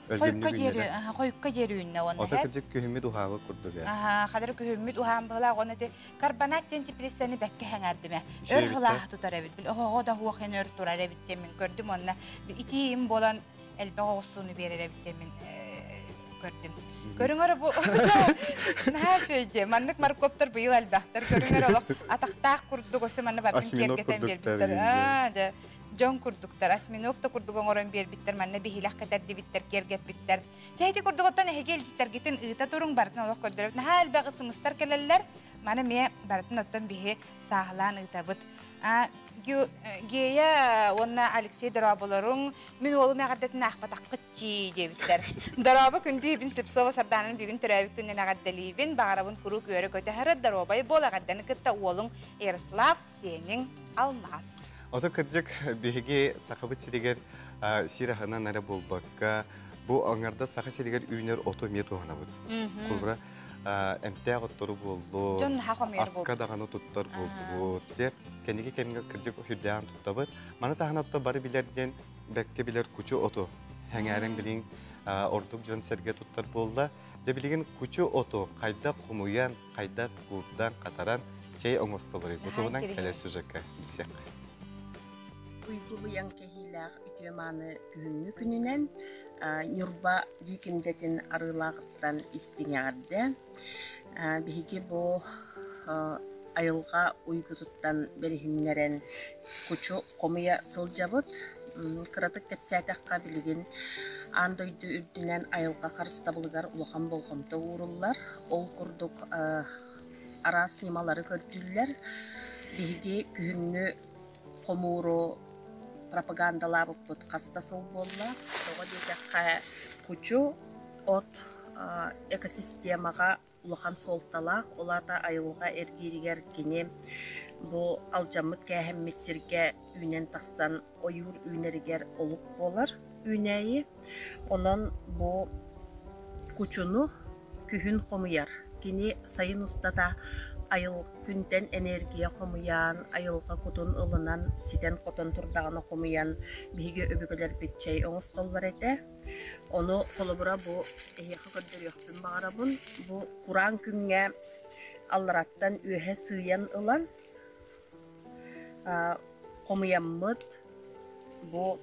хойукка диэри хойукка диэри үүннэ уонна. Ото кырдьык күһүммүт уһаабыт курдук ээ. Аха, хадыр күһүммүт уһаан быһылаах уонна ити карбонат диэн теплицаны бэккэ сэҥээрдимэ. Өр хылааһы тутар эбит. Бил оһоҕо да хуох өр турар эбит диэн мин көрдүм уонна итиим буолан элбэх оҕурсууну биэрэр эбит диэн мин көрдүм. Көрүҥ эрэ бу наһаа үчүгэй дии. Маннык морковтар быйыл элбэхтэр. Көрүҥ эрэ олох атахтаах курдук өссө манна барытын киэргэтэн биэрбиттэр. Аа, дьэ дьон курдуктар, осьминог да курдук оҥорон биэрбиттэр, манна биһилэх кэтэрдибиттэр, киэргэппиттэр. Чэ, ити курдук оттон эһиги илдьиттэргитин ыыта туруҥ, барытын олох көрдөрөбүт. Наһаа элбэх ысымыстар кэлэллэр. Маны эмиэ барытын оттон биһи сааһылаан ыытабыт. Гея уонна Алексей дорооболоруҥ, мин уолум эҕэрдэтин аахпатаххыт дии диэбиттэр. Дорообо күндү Ибин Слепцова Сардаанын бүгүн төрөөбүт күнүнэн эҕэрдэлиибин, баҕарабын куруук үөрэ-көтө сырыт, доруобай буол, эҕэрдэни кытта уолуҥ Ярослав, сиэниҥ Алмаз. Ото кырдьык биһиги Сахабыт сиригэр сир аһынан эрэ буолбакка, бу аҥарда Саха сиригэр үүнэр оту эмиэ туһанабыт. Холобура, эмтээх оттору буоллун, аска даҕаны туттар буоллубут. Дьэ, кэнники кэмҥэ кырдьык сүрдээҕин туттабыт. Маны таһынан отто бары билэр диэн бэккэ билэр кучу оту. Хэҥээрин билин Ордук дьон сэргэ туттар буолла. Дьэ билигин кучу оту хайдах хомуйан, хайдах куурдан, хатаран чэй оҥостоллорый? Бу туһунан кэлэр сюжекка билсиэххэ. Уйгу-быйаҥ кэһиилээх үтүө-мааны күһүҥҥү күнүнэн Ньурба Дьиикимдэтин Арыылааҕыттан истиҥ эҕэрдэ. Биһиги бу айылҕа уйгутуттан бэриһиннэрэн кучу хомуйа сылдьабыт. Кыратык кэпсээтэххэ, билигин аан дойду үрдүнэн айылҕа харыстабылыгар улахан болҕомто ууруллар. Ол курдук араас ньымалары көрдүүллэр. Биһиги күһүҥҥү хомууру пропагандалаабыппыт хас да сыл буолла. Тоҕо диэтэххэ, кучу от экосистемаҕа улахан суолталаах, ол аата айылҕа эргииригэр кини бу алдьаммыт-кээһэммит сиргэ үүнэн тахсан ойуур үүнэригэр олук буолар үүнээйи. Онон бу кучуну күһүн хомуйар. Кини сайын устата айыл күнтэн энергия хомуйан, айылҕа кутун ылынан, ситэн-хотон турдаҕына хомуйан биһиги өбүгэлэрбит чэй оҥостоллор этэ. Ону холобура бу эһиэхэ көрдөрүөхпүн баҕарабын. Бу кураан күҥҥэ аллараттан үөһэ сыыйан ылан хомуйаммыт бу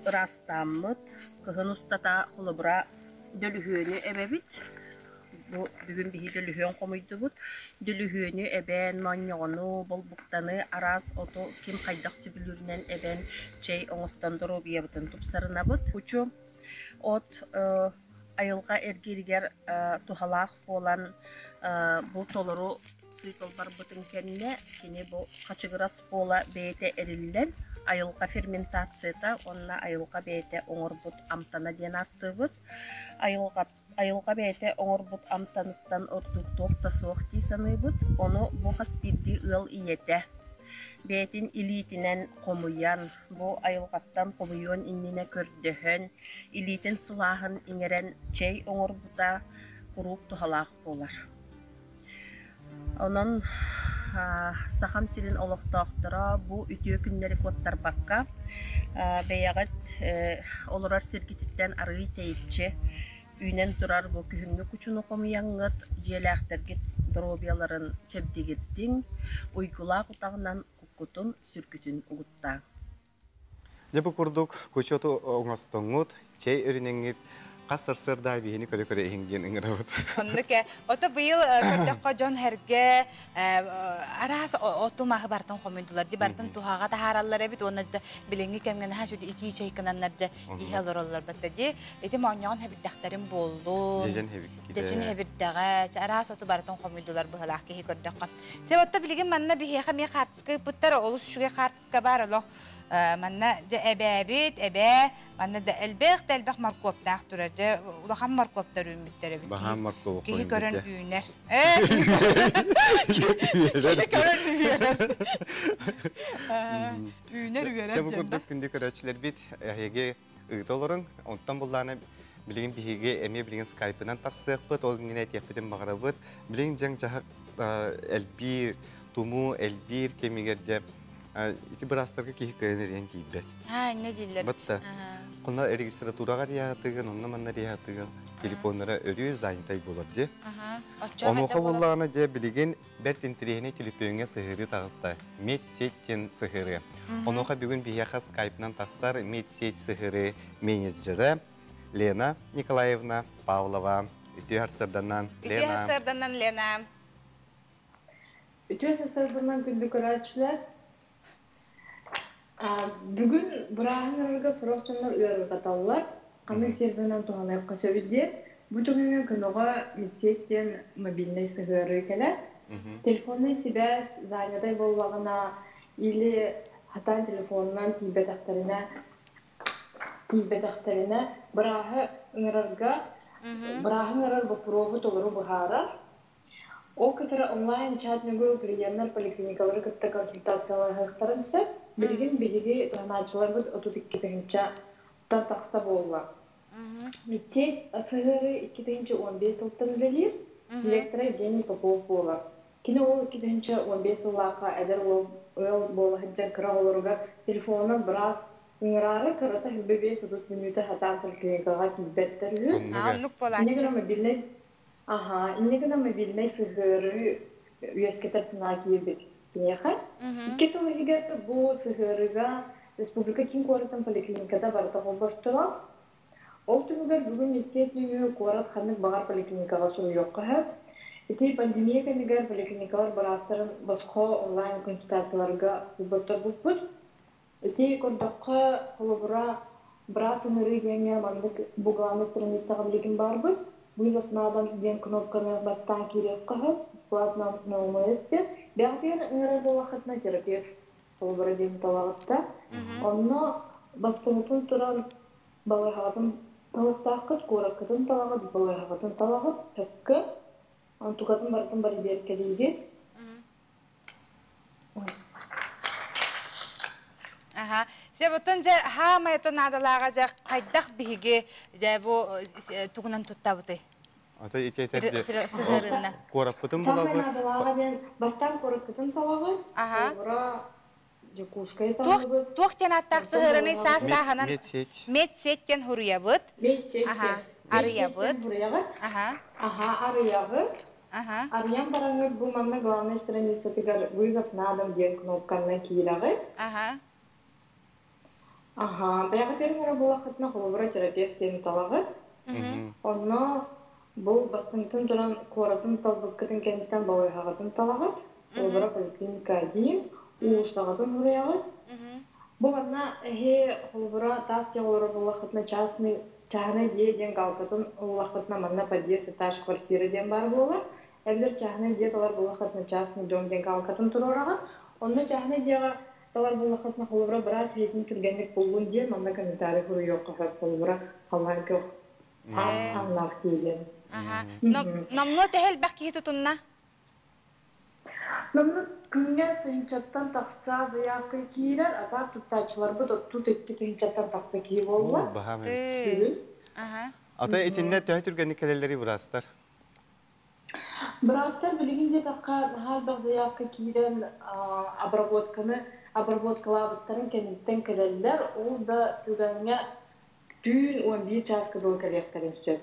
ыраастааммыт кыһын устата холобура дөлүһүөнү эбэбит. Бу бүгүн биһи дөлүһүөн хомуйдубут. Дөлүһүөнү эбэн, моонньоҕону, болбуктаны, араас оту ким хайдах сөбүлүүрүнэн эбэн чэй оҥостон доруобуйабытын тупсарынабыт. Кучу от айылҕа эргииригэр туһалаах буолан бу толору цикл барбытын кэннэ кини бу хачыгырас буола бэйэтэ эриллэн айылҕа ферментацията уонна айылҕа бэйэтэ оҥорбут амтана диэн ааттыыбыт. Айылҕа айылҕа бэйэтэ оҥорбут амтаныттан ордук туох да суох дии саныыбыт. Ону бу хас биирдии ыал ийэтэ бэйэтин илиитинэн хомуйан, бу айылҕаттан хомуйуон иннинэ көрдөһөн, илиитин сылааһын иҥэрэн чэй оҥорбута куруук туһалаах буолар. Онон Сахам сирин олохтоохторо бу үтүө күннэри куоттарбакка, бэйэҕит олорор сиргититтэн арыый тэйиччи үүнэн турар бу күһүҥҥү кучуну хомуйаҥҥыт, дьиэлээхтэргит доруобуйаларын чэбдигирдиҥ, уйгулаах утаҕынан куккутун, сүргүтүн угуттааҥ. Дьэ бу курдук кучоту оҥостоҥҥут, чэй өрүнэҥҥит хас сарсыарда биһини көрө-көрө иһиҥ диэн ыҥырабыт. Оннук ээ. Ото быйыл көрдөххө дьон сэргэ араас оту маһы бартын хомуйдулар ди бартын туһаҕа таһаараллар эбит уонна да билиҥҥи кэмҥэ наһаа үчүгэй итии чэй гынаннар дьэ иһэ олороллор батта ди ити моонньоҕон хэбирдэхтэрин буоллун Дьэдьэн хэбиккитэ. Дьэдьэн хэбирдэҕэ араас оту барытын хомуйдулар быһылаах киһи көрдөххө. Сеп отто билигин манна биһиэхэ эмиэ хаартыска ыыппыттар олус үчүгэй хаартыска баар олох манна дьэ эбээбит эбээ манна да элбэх да элбэх моркуоптаах турар дьэ улахан моркуоптар үүммүттэр эбит Баһаам моркуобу киһи көрөн үүнэр киһи көрөн үөрэр үүнэр үөрэр Дьэ бу курдук күндү көрөөччүлэрбит эһиги ыыта олоруҥ онтон буллаана билигин биһиги эмиэ билигин скайпынан тахсыахпыт ол иннинэ этиэхпитин баҕарабыт билигин дьаҥ дьаһах элбиир тумуу элбиир кэмигэр дьэ ити быраастарга киһи кыайан эрийэн тиийбэт. Аа, иннэ дииллэр. Батта. Куна регистратураҕа риһатыгын, онно манна риһатыгын телефоннара өрүү занятай болар ди. Онуоха буоллаҕына дьэ билигин бэрт интэриэһинэй түлүпүөҥҥэ сыһыарыы таҕыста. Медсеть диэн сыһыарыы. Онуоха бүгүн биһиэхэ скайпынан тахсар медсеть сыһыарыы менеджерэ Лена Николаевна Павлова. Үтүө сарсыарданан, Лена. Үтүө сарсыарданан, Лена. Үтүө сарсыарданан күндү көрөөччүлэр. Бүгүн бырааһыннарга сорох дьоннор ыарырҕаталлар. Ханнык сиэрбэнэн туһаныахха сөбүй диэн. Бу түгэҥҥэ көмөҕө Медсеть диэн мобильнай сыһыарыы кэлэр. Телефоннай сибээс занятай буоллаҕына или хатаан телефонунан тиийбэтэхтэринэ тиийбэтэхтэринэ бырааһы ыҥырарга бырааһы ыҥырар боппуруоһу толору быһаарар. Ол кытары онлайн-чат нөҥүө клиеннэр поликлиникалары кытта консультациялаһыахтарын сөп. Билигин биһиги туһанааччыларбыт 32 тыһыынчаттан тахса буолла. Медсеть сыһыары 2015 сылтан үлэлиир. Директора Евгений Попов буолар. Кини ол 2015 сыллаахха эдэр уол ыал буола сылдьан кыра оҕолоругар телефонунан быраас Ыҥыраары кырата 25-30 мүнүүтэ хатаан поликлиникаҕа тиийбэттэр үһү. Оннук Инньэ буолааччы. гынан мобильнай Аха, инньэ гынан мобильнай сыһыарыы үөскэтэр санаа киирбит киниэхэ. 2 сыл иһигэр бу сыһыарыыга республика киин куоратын поликлиниката барыта холбосторо. Ол түмүгэр бүгүн медсет нөҥүө куорат ханнык баҕар поликлиникаҕа суруйуохха сөп. Ити пандемия кэмигэр поликлиникалар быраастарын босхо онлайн консультацияларга холботторбуппут. Ити көрдөххө, холобура, быраас ыҥырыы диэҥҥэ маннык бу главнай страницаҕа билигин баарбыт. Вызов на дом диэн кнопканы баттаан киириэххэ сөп. Бесплатно на ОМС диэн. Бэҕэтигэр ыҥырар буоллаххытына терапевт холобура диэн талаҕытта. Онно бастыҥытын туран балыыһаҕытын талыахтааххыт, куораккытын талаҕыт, балыыһаҕытын талаҕыт, сөпкө. Онтукатын барытын бэрэбиэркэлиигит. Аха. Себотон дьэ хаамай наадалааҕа дьэ хайдах биһиги дьэ бу тугунан туттабытый? Ата ити этэрде Сыһыарынна. куораппытын Саамай булабыт. наадалааҕа диэн бастаан куораккытын талаҕыт, Аха. холобура, Дьокуускай Туох таллыбыт, туох диэн ааттаах онтон сыһыарыный балыыһаҕытын саас сааһынан Медсеть. медсеть диэн хуруйабыт. Медсеть Аха. Медсеттэн Арыйабыт. суруйаҕыт, Аха. аха, арыйаҕыт. Аха. Арыйан бараҥҥыт бу манна главнай страницатыгар «Вызов на дом» диэн кнопканан киирэҕит. Аха. Аха, бэйэҕитигэр эрэ буоллаххытына, холобура, терапевт диэн талаҕыт. Онно бу бастыҥтан туран куоратын талбыккытын кэнниттэн балыыһаҕытын талаҕыт. Холобура, поликлиника диин, уулуссаҕытын суруйаҕыт. Бу манна эһи холобура таас дьиэ олорор буоллаххытына частный чааһынай дьиэ диэн галкатын ыллаххытына манна подъезд, этаж, квартира диэн баар буолар. Эбэтэр чааһынай дьиэ талар буоллаххытына частный дом диэн галкатын туруораҕыт. Онно чааһынай дьиэҕэ талар буоллаххытына холобура быраас иһитин түргэнник буллун диэн манна комментарий суруйуохха сөп холобура халлаан күөх ааннаах диэн. Аха. Номнуо төһө элбэх киһи тутунна? Манна күҥҥэ тыһыынчаттан тахса заявка киирэр, а так туттааччыларбыт 32 тыһыынчаттан тахса киһи буолла Оо, баһаам эбит. бүгүн. Аха. Ата итиннэ төһө түргэнник кэлэллэрий быраастар? Быраастар билигин диэтэххэ наһаа элбэх заявка киирэн обработканы обработкалаабыттарын кэнниттэн кэлэллэр. Ол да түгэҥҥэ түүн 11 чааска дылы кэлиэхтэрин сөп.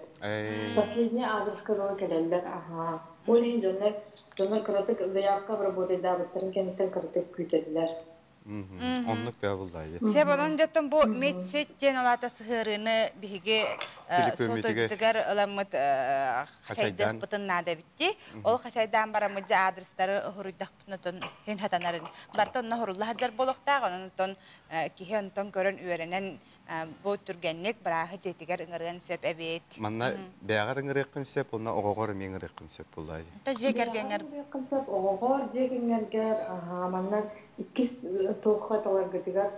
Последний адреска дылы кэлэллэр. Аха. Ол иһин дьоннор дьоннор кыратык заявка обработайдаабыттарын кэнниттэн кыратык күүтэллэр. Оннук бää буллаайы. Сеп онон дьоттон бу медсет диэн алаата сыһыарыыны биһиги сотойбутугар ыламмыт хачайдыахпытын наада битти. Ол хачайдаан бараммыт дьэ адрестары хоруйдахпытын хин хатанарын. Барта онно хорулла сылдьар буолуохтаах, онон онтон киһи онтон көрөн үөрэнэн бу түргэнник бырааһы дьиэтигэр ыҥырыан сөп эбит. Манна бэйэҕэр ыҥырыаххын сөп, онно оҕоҕор эмиэ ыҥырыаххын сөп буллаайы. Та дьиэ Бэйэҕэр кэргэҥҥэр ыҥырыаххын сөп, оҕоҕор, дьиэ кэргэҥҥэр, аһаа, манна иккис туохха таларгытыгар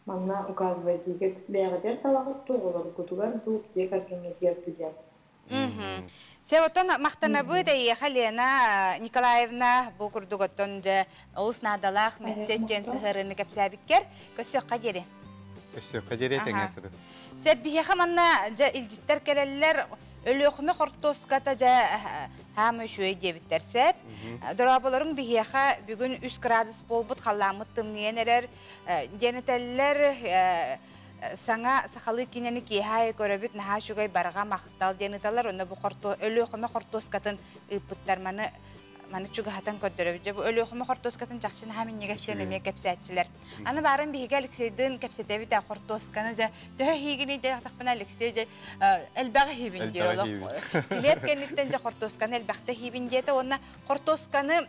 манна указывайдыыгыт. Бэйэҕитигэр талаҕыт дуу, оҕолоргутугар дуу, дьиэ кэргэҥҥитигэр дуу диэн. Сэ оттон махтанабыт эйиэхэ Лена Николаевна бу курдук оттон дьэ олус наадалаах медсет диэн сыһыарыыны кэпсээбиккэр көссүөххэ диэри. Көссүөххэ диэри тэҥэ сырыт. Сэ биһиэхэ манна дьэ илдьиттэр кэлэллэр Өлүөхүмэ хортуоската дьэ хаама үчүгэй диэбиттэр сеп. Дорооболоруҥ биһиэхэ бүгүн 3 градус буолбут халлааммыт тымныйан эрэр диэн этэллэр саҥа сахалыы киинэни киэһэ аайы көрөбүт наһаа үчүгэй барҕа махтал диэн ыыталлар онно бу Өлүөхүмэ хортуоскатын ыыппыттар маны маны чугаһатан көрдөрөбүт дьэ бу Өлүөхүмэ хортуоскатын чахчы наһаа минньигэс диэн эмиэ кэпсээччилэр аны баарын биһиги Алексейдыын кэпсэтэбит ээ хортуосканы дьэ төһө иһиигиний диэтэхпинэ Алексей дьэ элбэҕи иһиибин диир олох килиэп кэнниттэн дьэ хортуосканы элбэхтэ иһиибин диэтэ уонна хортуосканы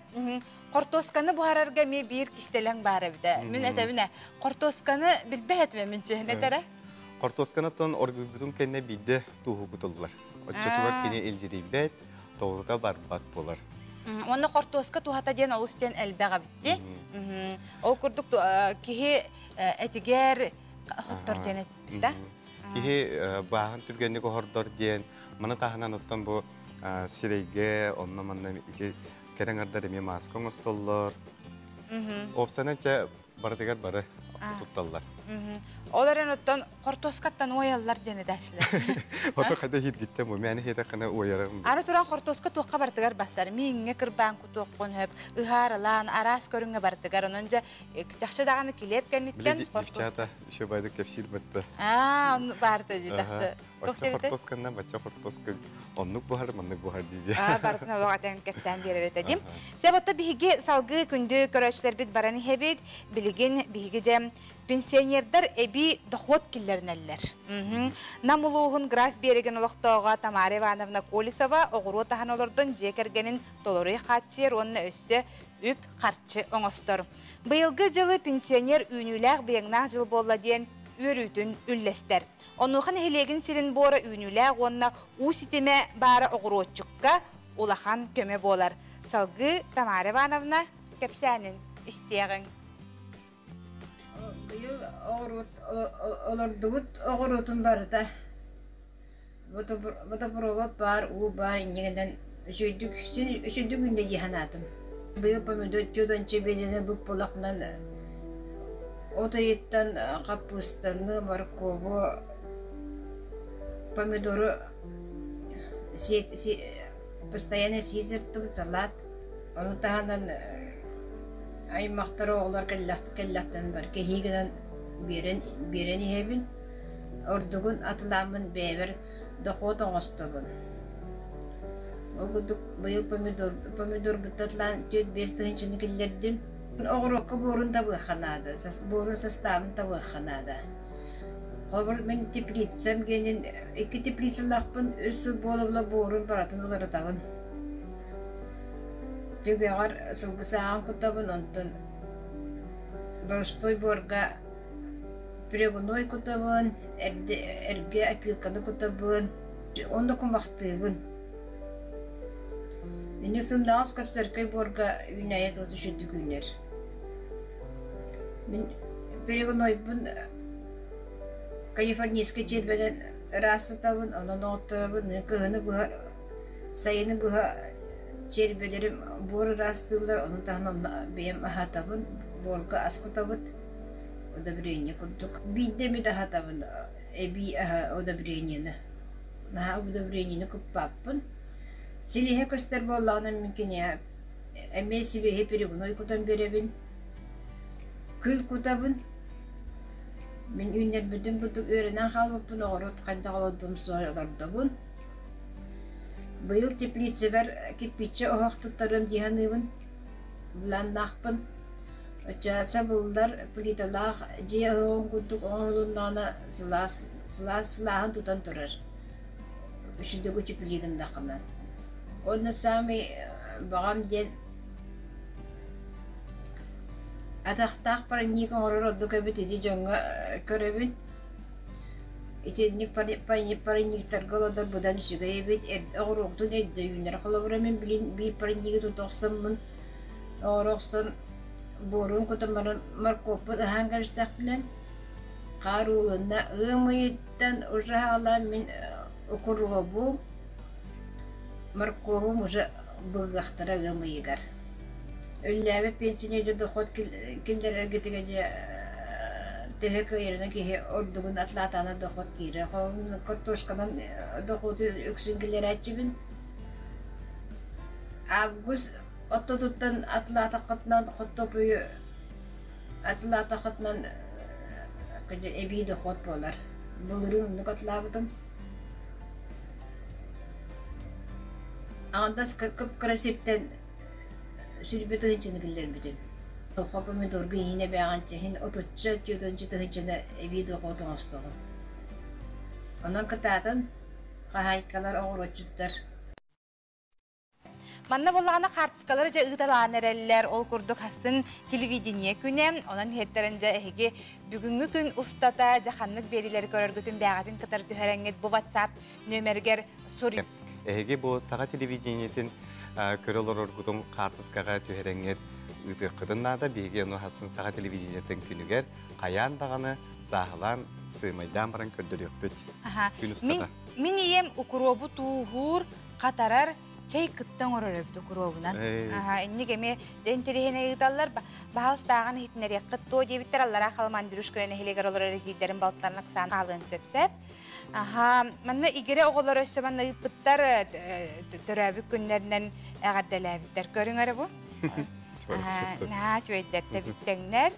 Хортуосканы буһарарга эмиэ биир кистэлэҥ баар эбитэ. Мин этэбин ээ, хортуосканы билбэт этим мин чиһин этэрэ. Хортуосканы оттон оргуйбутун кэннэ биирдэ тууһугутуллар. Оччотугар кини илдьирийбэт, тоҕута барбат буолар. Уонна хортуоска туһата диэн олус диэн элбэх эбит дии. Ол курдук киһи этигэр хоттор диэн эттэ да. Киһи бааһын түргэнник оһордор диэн, маны таһынан оттон бу сирэйгэ, онно-манна ити Кэрэ аҥардар эмиэ мааска оҥостоллор. Уопсайынан чэ барытыгар бары тутталлар. Ол эрэн оттон хортуоскаттан уойаллар диэн этээччилэр. Ото хайда хиргиттэн бу мээнэ хиэтэххинэ уойарым. Аны туран хортуоска туохха барытыгар бассар. Мииҥҥэ кырбаан кутуоххун сөп, ыһаарылаан, араас көрүҥҥэ барытыгар. Онон дьэ чахчы даҕаны килиэп кэнниттэн хортуоска. Девчата еще байдык кэпсиир батта. Аа, онну баарта дии чахчы. Оччо хортуосканна бачча хортуоска оннук буһар, маннык буһар дии. Аа, барытын олох атан кэпсээн биэрэр этэ дим. Себотто биһиги салгыы күндү көрөөччүлэрбит баран иһэбит. Билигин биһиги дьэ пенсионердар эбии дохуот киллэринэллэр. Нам улууһун Граф Биэрэгин олохтооҕо Тамара Ивановна Колесова оҕуруо таһан олордон дьиэ кэргэнин толору хааччыйар уонна өссө үп-харчы оҥостор. Быйылгы дьылы пенсионер үүнүүлээх быйаҥнаах дьыл буолла диэн үөрүүтүн үллэстэр. Онуоха нэһилиэгин сирин буора үүнүүлээх уонна уу ситимэ баара оҕуруотчукка улахан көмө буолар. Салгыы Тамара Ивановна кэпсээнин истиэҕиҥ. Быйыл оҕуруот олордубут оҕуруотун барыта водопровод баар, уу баар иннигинэн үчүгдүк син үчүгдүк үүннэ дии санаатым. Быйыл помидор түөрт биэдэнэ буппулахынан от ыйыттан хаппыыстаны, моркуобу, помидору постоянно сии сырыттыбыт салат. Ону таһынан аймахтар оҕолор кэллэхтэрин бар кэһии гынан биэрэн биэрэн иһэбин. Ордугун атылааммын бэйэбэр дохуот оҥостобун. Ол курдук быйыл помидор помидорбуттан 4-5 тыһыынчаны киллэрдим. Оҕуруокка буорун табыахха наада, буорун састаабын табыахха наада. Холобур, мин теплицам гиэнин икки теплицалаахпын үс сыл буола-буола буорун барытын уларытабын. Түгэҕэр сылгы сааҕын кутабын, онтон боростуой буорга перегной кутабын, эрдэ эргэ опилканы кутабын, онно кумахтыыбын. Инньэ сымнаҕас көпсөркөй буорга үүнээйи тута үчүгдүк үүнэр. Мин перегнойбун калифорнийскай чиэрбэнэн ыраастатабын, онон оҥотторобун, кыһыны быһа Сайыны быһа чиэрбэлэрим буор ыраастыыллар, ону таһынан бэйэм аһатабын, буорга ас кутабыт, удобрение курдук. Биирдэ эмит аһатабын, эбии аһа удобрениены. Наһаа удобрениены куппаппын. Силиһэ көстөр буоллаҕына мин киниэхэ эмиэ сибиэһэй перегной кутан биэрэбин, күл кутабын. Мин үүннэрбитим курдук үөрэнэн хаалбыппын, оҕуруот хайдах олордум суох олордобун. Быйыл теплицэбэр кирпииччэ оһох туттарыам дии саныыбын. Былааннаахпын. Оччо буллар плиталаах дьиэ оһоҕун курдук оҥоһулуннаҕына сылаас сылаас сылааһын тутан турар. Үчүгэй утепление гыннаххына. Уонна саамай баҕам диэн атахтаах парник оҥорор ордук эбит ити дьоҥҥо көрөбүн. Итинник парниктарга олордор быдан үчүгэй эбит, оҕуруоктун эрдэ үүнэр. Холобура, мин билин биир парнигы тута охсоммун, оҥоро охсон буорун кутан баран моркуоппун аһаан кэбистэхпинэ, хаар уулунна. Ыам ыйыттан уже аҕалаан мин укуруобум, моркуобум уже быгыахтара ыам ыйыгар. Үллээбит пенсионерга дохуот киллэрэргитигэр дьэ төһө кыайарынан киһи ордугун атлаатаҕына дохуот киирэр. Холобур, картошканан дохуоту үксүн киллэрээччибин. Август ортотуттан атлаатаххытынан хортуоппуйу атлаатаххытынан эбии дохуот буолар. Былырыын оннук атлаабытым. Аҥардас кып-кыра сиртэн сүүрбэ тыһыынчаны киллэрбитим. Хоппо помидорга иһин эбээҕин иһин отучча түөртүнчү тыһыынчаны эбии дохуот оҥостоҕун. Онон кытаатан хаһаайкалар, оҕуруотчуттар Манна буоллаҕына хаартыскалары дьэ ыыталаан эрэллэр. Ол курдук хассын телевидение күнэ. Онон иһиттэрин дьэ эһиги бүгүҥҥү күн устата дьэ ханнык биэриилэри көрөргүтүн бээҕитин кытары түһэрэҥҥит бу WhatsApp нүөмэригэр суруй. Эһиги бу саха телевидениетин көрө олороргутун хаартыскаҕа түһэрэҥҥит ыытыаххытын наада. Биһиги ону хассын саха телевидениетин күнүгэр хайаан даҕаны сааһылаан, сыымайдаан баран көрдөрүөхпүт. Күн устата. Мин, мин ийэм укуруобу тууһуур, хатарар, Чэй кытта оҥорор эбит укуруобунан. Аха, инник эмиэ интэриэһинэй ыыталлар. Баһаалыстааҕын иһитиннэриэххит туо диэбиттэр аллараа Халыма Андрюшка нэһилиэгэр олорор эдьиийдэрин балтарын Оксана хаалыан сөп-сөп. Аха, манна игирэ оҕолор өссө манна ыыппыттар төрөөбүт күннэринэн эҕэрдэлээбиттэр. Көрүҥ эрэ бу. Наһаа үчүгэйдэр, тэбис-тэҥнэр.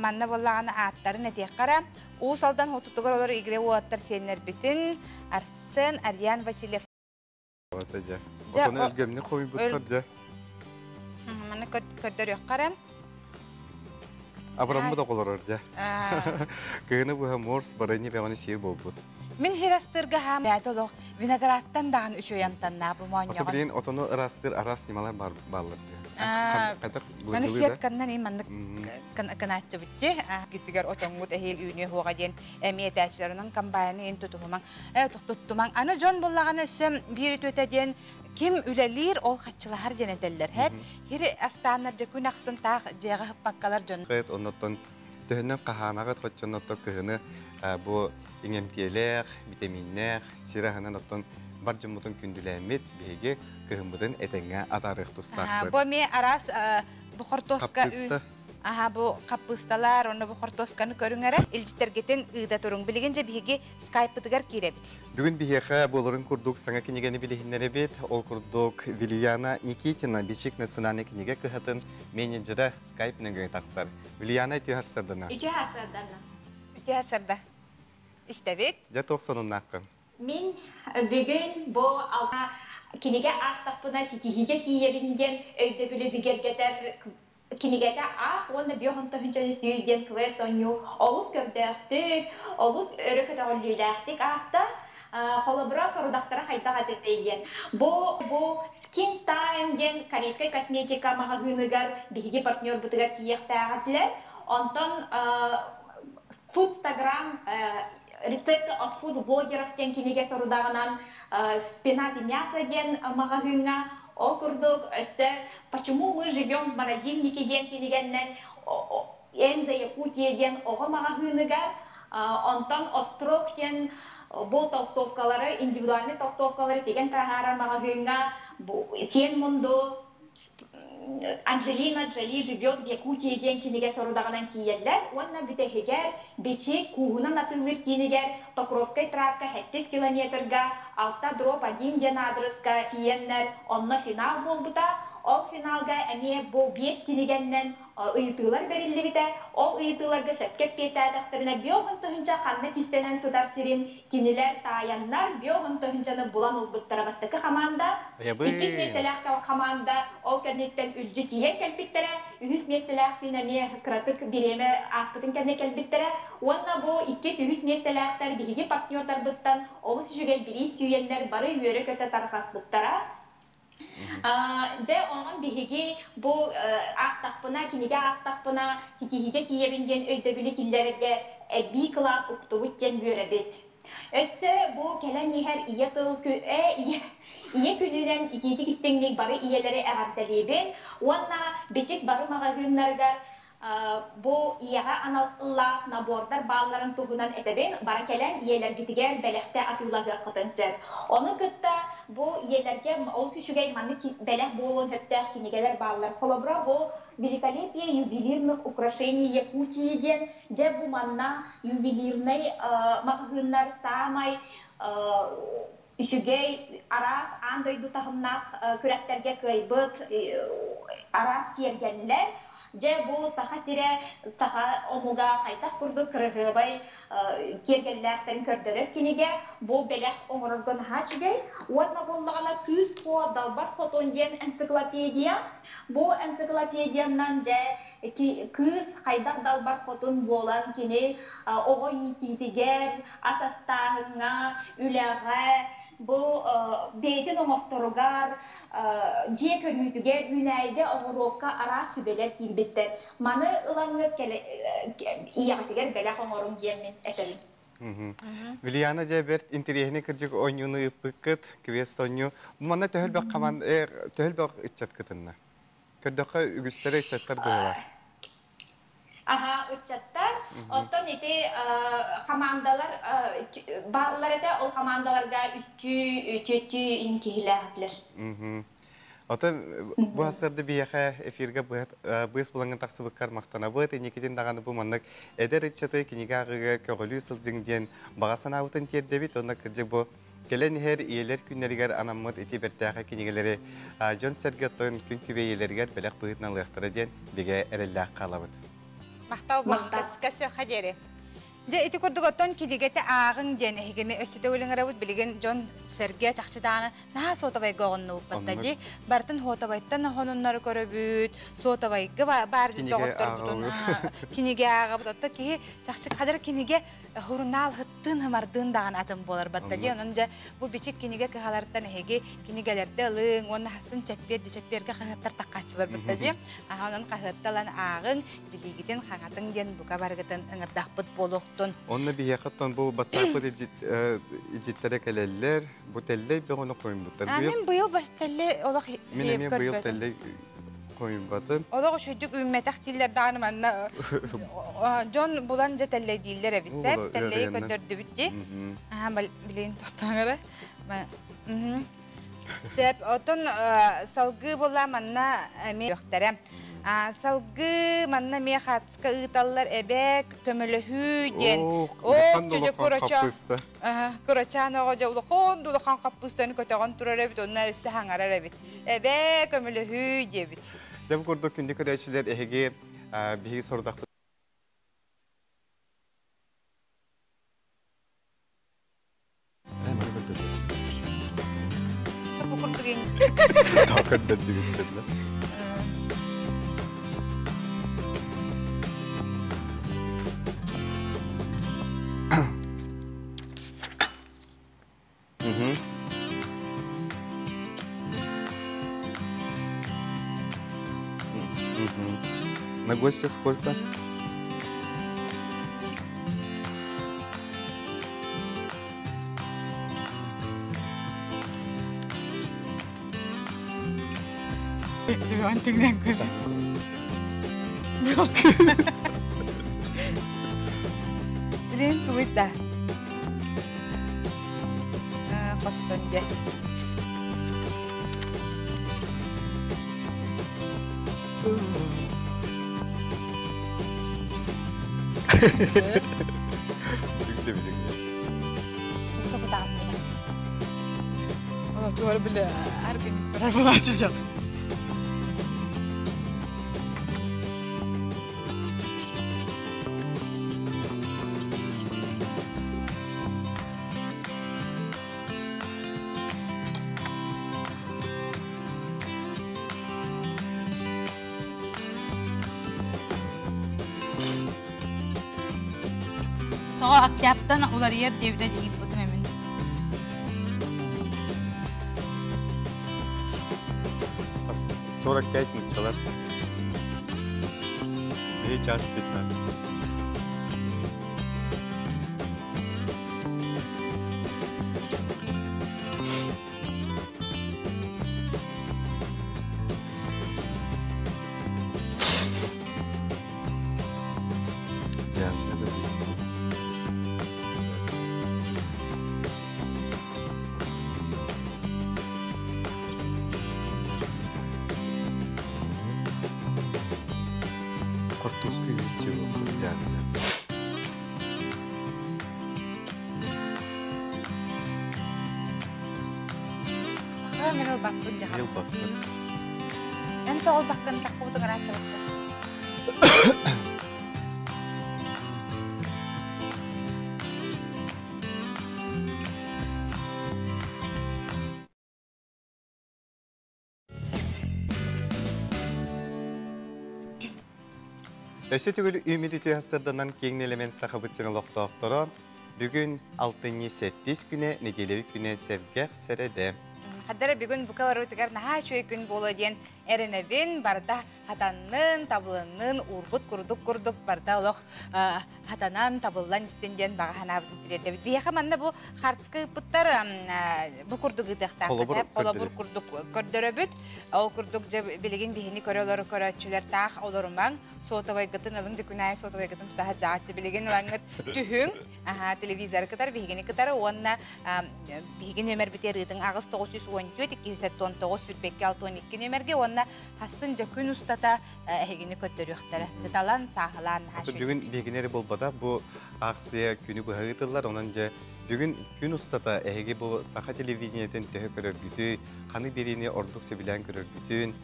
Манна буоллаҕына ааттарын этиэххэ эрэ. Уус Алдан хотутугар олорор игирэ уолаттар сиэннэрбитин Арсен, Ариан Васильев Дьэ, отону өлгөмнүк хомуйбуттар дьэ. Маны көрдөрүөххэ эрэ. Абыраммыт оҕолорор дьэ. Кыһыны быһа морс барыны бэҕэни сиир буолбут. Мин хирастырга хаам бэйэтэ олох виноградтан даҕаны үчүгэй амтаннаах бу моонньоҕон. Ото билигин отону ыраастыыр араас ньымалар бааллар дии. Хайдах Маны сетканнан и маннык кынааччыбыт дии. Китигэр отоҥҥут эһиил үүнүө хуоҕа диэн эмиэ этээччилэр. Онон комбайны ин тутуһумаҥ. Туттумаҥ. Аны дьон буллаҕына өссө биир үтүөтэ диэн ким үлэлиир, ол хаччылаһар диэн этэллэр. Хэп хири астааннар дьэ күн ахсын таах дьиэҕэ хыппаккалар дьон. Оннуттан төһөннөн хаһаанаҕыт хоччоннотто кыһыны бу иҥэмтиэлээх, витаминнээх сир аһынан оттон бар дьоммутун күндүлээммит биһиги кыһыммытын этэҥҥэ атаарыах тустаахпыт. Бу эмиэ араас бу хортуоска Аха бу хаппыысталар, онно бу хортуосканы көрүҥ эрэ, илдьиттэргитин ыыта туруҥ. Билигин дьэ биһиги скайпытыгар киирэбит. Бүгүн биһиэхэ буоларын курдук саҥа кинигэни билиһиннэрэбит. Ол курдук Вильяна Никитина Бичик национальнай кинигэ кыһатын менеджерэ скайп нөҥүө тахсар. Вильяна үтүө сарсыардана. Үтүө сарсыардана. Үтүө сарсыарда. Истэбит. Дьэ туох сонуннааххын? Мин бүгүн бу алта кинигэ аахтахпына ситиһиигэ тиийэбин диэн өйдөбүлү бигэргэтэр кинигэтэ аах уонна биоһун тыһыынчаны сүүй диэн квест оонньуу олус көрдөөхтүк, олус өрө көтөҕүллүүлээхтик ааста. Холобура, сорудахтара хайдах этэй диэн. Бу Skin Time диэн корейскай косметика маҕаһыыныгар биһиги партнербытыгар тиийиэхтээх этилэр. Онтон Foodstagram рецепты от фуд-блогеров диэн кинигэ сорудаҕынан «Спинат и мясо» диэн маҕаһыыҥҥа ол курдук өссө «Почему мы живем в морозильнике» диэн кинигэннэн «Энза Якутия» диэн оҕо маҕаһыыныгар онтон «Острог» диэн бу толстовкалары индивидуальный толстовкалары тигэн таһаарар маҕаһыыҥҥа сиэн мунду Анджелина Джоли живет в Якутии диэн кинигэ сорудаҕынан тиийэллэр уонна бүтэһигэр Бичик кууһунан атыылыыр киинигэр Покровскай тракка 7 километрга 6 дроп 1 диэн аадырыска тиийэннэр онно финал буолбута. Ол финалга эмиэ бу биэс кинигэннэн ыйытыылар бэриллибитэ. Ол ыйытыыларга сөпкө эппиэттээтэхтэринэ биоһун тыһыынча ханна кистэнэн сытар сирин кинилэр таайаннар биоһун тыһыынчаны булан ылбыттара бастакы хамаанда. Иккис миэстэлээх хамаанда ол кэнниттэн үлдьү тиийэн кэлбиттэрэ. Үһүс миэстэлээх син эмиэ кыратык бириэмэ ааспытын кэннэ кэлбиттэрэ. Уонна бу иккис, үһүс миэстэлээхтэр биһиги партнердарбыттан олус үчүгэй бириис сүүйэннэр бары үөрэ-көтө тарҕаспыттара. Дьэ, онон биһиги бу аахтахпына, кинигэ аахтахпына, ситиһиигэ тиийэбин диэн өйдөбүлү киллэрэргэ эбии кылаат уктубут диэн үөрэбит. Өссө бу кэлэн иһэр ийэ тыл ийэ күнүнэн итиитик истиҥник бары ийэлэри эҕэрдэлиибин уонна Бичик бары маҕаһыыннарыгар бу ийэҕэ аналлаах набордар баалларын туһунан этэбин, бара кэлэн ийэлэргитигэр бэлэхтэ атыылаһыаххытын сөп. Ону кытта бу ийэлэргэ олус үчүгэй маннык бэлэх буолуон сөптөөх кинигэлэр бааллар. Холобура, бу «Великолепие ювелирных украшений Якутии» диэн, дьэ бу манна ювелирнай маҕаһыыннар саамай үчүгэй араас аан дойду таһымнаах күрэхтэргэ кыайбыт араас киэргэллэр. Дьэ, бу Саха сирэ, саха омуга хайдах курдук кыраһыабай киэргэллээхтэрин көрдөрөр кинигэ. Бу бэлэх оҥорорго наһаа үчүгэй. Уонна буоллаҕына Күүс Куо Далбар Хотун диэн энциклопедия. Бу энциклопедиянан дьэ кыыс хайдах далбар хотун буолан кини оҕо иитиитигэр, ас астааһыҥҥа, үлэҕэ, бу бэйэтин оҥосторугар, дьиэ көрүүтүгэр, үүнээйигэ, оҕуруокка араас сүбэлэр киирбиттэр. Маны ылаҥҥыт ийэҕитигэр бэлэх оҥоруҥ диэн мин этэбин. Вильяна дьэ бэрт интэриэһинэй кырдьык оонньууну ыыппыккыт, квест оонньуу. Манна төһөл бөх команд төһөл бөх ыччат кытынна? Көрдөххө үгүстэрэ ыччаттар быһыылаах. Аха, ыччаттар. Оттон ити хамаандалар бааллар этэ, ол хамаандаларга үстүү, түөттүү киһилээх этилэр. Оттон бу сарсыарда биһиэхэ эфиргэ быыс булаҥҥын тахсыбыккар махтанабыт. Инникитин даҕаны бу маннык эдэр ыччаты кинигэ ааҕыыга көҕүлүү сылдьыҥ диэн баҕа санаабытын тиэрдэбит. Онно кырдьык бу кэлэн иһэр ийэлэр күннэригэр анаммыт ити бэртээхэй кинигэлэри дьон-сэргэ оттон күн күбэй ийэлэригэр бэлэх быһыытынан ылыахтара диэн бигэ эрэллээх хаалабыт. Махтал буолун, көсүөххэ диэри. Дьэ, ити курдук оттон кинигэтэ ааҕыҥ диэн эһигини өссө төгүл ыҥырабыт. Билигин дьон сэргэ чахчы даҕаны наһаа суотабайга оҕоннубуппатта дии. Барытын суотабайтан хонуннары көрөбүт, суотабайга баар доҕотторбутун кинигэ ааҕабыт. Оттон киһи чахчы хадыр кинигэ сурунаал хыттыын хымардыын даҕаны атын буолар батта дии. Онон дьэ бу бичик кинигэ кыһаларыттан эһиги кинигэлэрдэ ылыҥ уонна хасын чэппиэр чэппиэргэ хаһыаттар таххааччылар бытта дии. Аха онон хаһыатта ылан ааҕыҥ, билиигитин хаҥатыҥ диэн бука барыгытын ыҥырдахпыт буолуохтун. Онно биһиэхэ оттон бу батсааппыт илдьиттэрэ кэлэллэр. Бу тэллэй бөҕөнү хойунбуттар. Мин быйыл тэллэй олох Мин эмиэ быйыл тэллэй хойунбатым. Олох үчүгдүк үүммэтэх дииллэр даҕаны манна дьон булан дьэ тэллэйдииллэр эбит. Тэллэйи көрдөрдүбүт дии. Билигин тохтооҥ эрэ. Сөп, отон салгыы була манна эмиэ үөхтэрэ. Салгыы манна эмиэ хаатыска ыыталлар эбэ көмөлөһүү диэн. Оо, дьэ курача. Кырачаан оҕо дьэ улахан улахан хаппыыстаны көтөҕөн турар эбит, онно өссө хаҥарар эбит. Эбэ көмөлөһүү диэбит. Дьэ бу курдук күндү көрөөччүлэр эһиги биһиги сорудахпыт На гостя сколько? Билин тугуйда. Хостон дьэ. Тоҕо октябтан уларыйар диэбитэ дьиһиппутум эмин. 45 нуччалар. 1 час 15. Хортуска үччү дьаанна. Аха, мен ылбаппын дьаха. Ылбаппын. Эн тоҕо ылбаккын таххыбытыҥ ырааттабыттар. Өссө төгүл үүммүт үтүө сырданан киэҥ нэлэмэн Сахабыт сирин олохтоохторо бүгүн алтынньы сэттис күнэ, нэдиэлэбит күнэ сэргэх сэрэдэ. Хаддара бүгүн бука барыбытыгар наһаа үчүгэй күн буолуо диэн эрэнэбин, барда хатаннын, табылыннын, уурбут курдук курдук барда олох хатанан, табыллан истин диэн баҕа санаабытын тириэрдэбит. Биһиэхэ манна бу хартыска ыыппыттар бу курдук ыытыахтаахтар. Холобур курдук көрдөрөбүт. Ол курдук дьэ билигин биһини көрө олору көрөөччүлэр таах олорумаҥ, сотовайгытын ылыҥ, дүкүнээй сотовайгытын тутаһа дьааччы билигин ылаҥҥыт түһүҥ. Аха, телевизоры кытар, биһигини кытары уонна биһиги нүөмэрбитигэр ыытыҥ 8 914 279 22 62 нүөмэргэ уонна хассын дьэ күн устата эһигини көрдөрүөхтэрэ. Тыталан, сааһылаан наһаа Бүгүн биһигини эрэ буолбатах, бу акция күнү быһа ыытыллар, онон дьэ бүгүн күн устата эһиги бу саха телевидениетин төһө көрөргүтүй, ханы биэриини ордук сөбүлээн көрөргүтүн,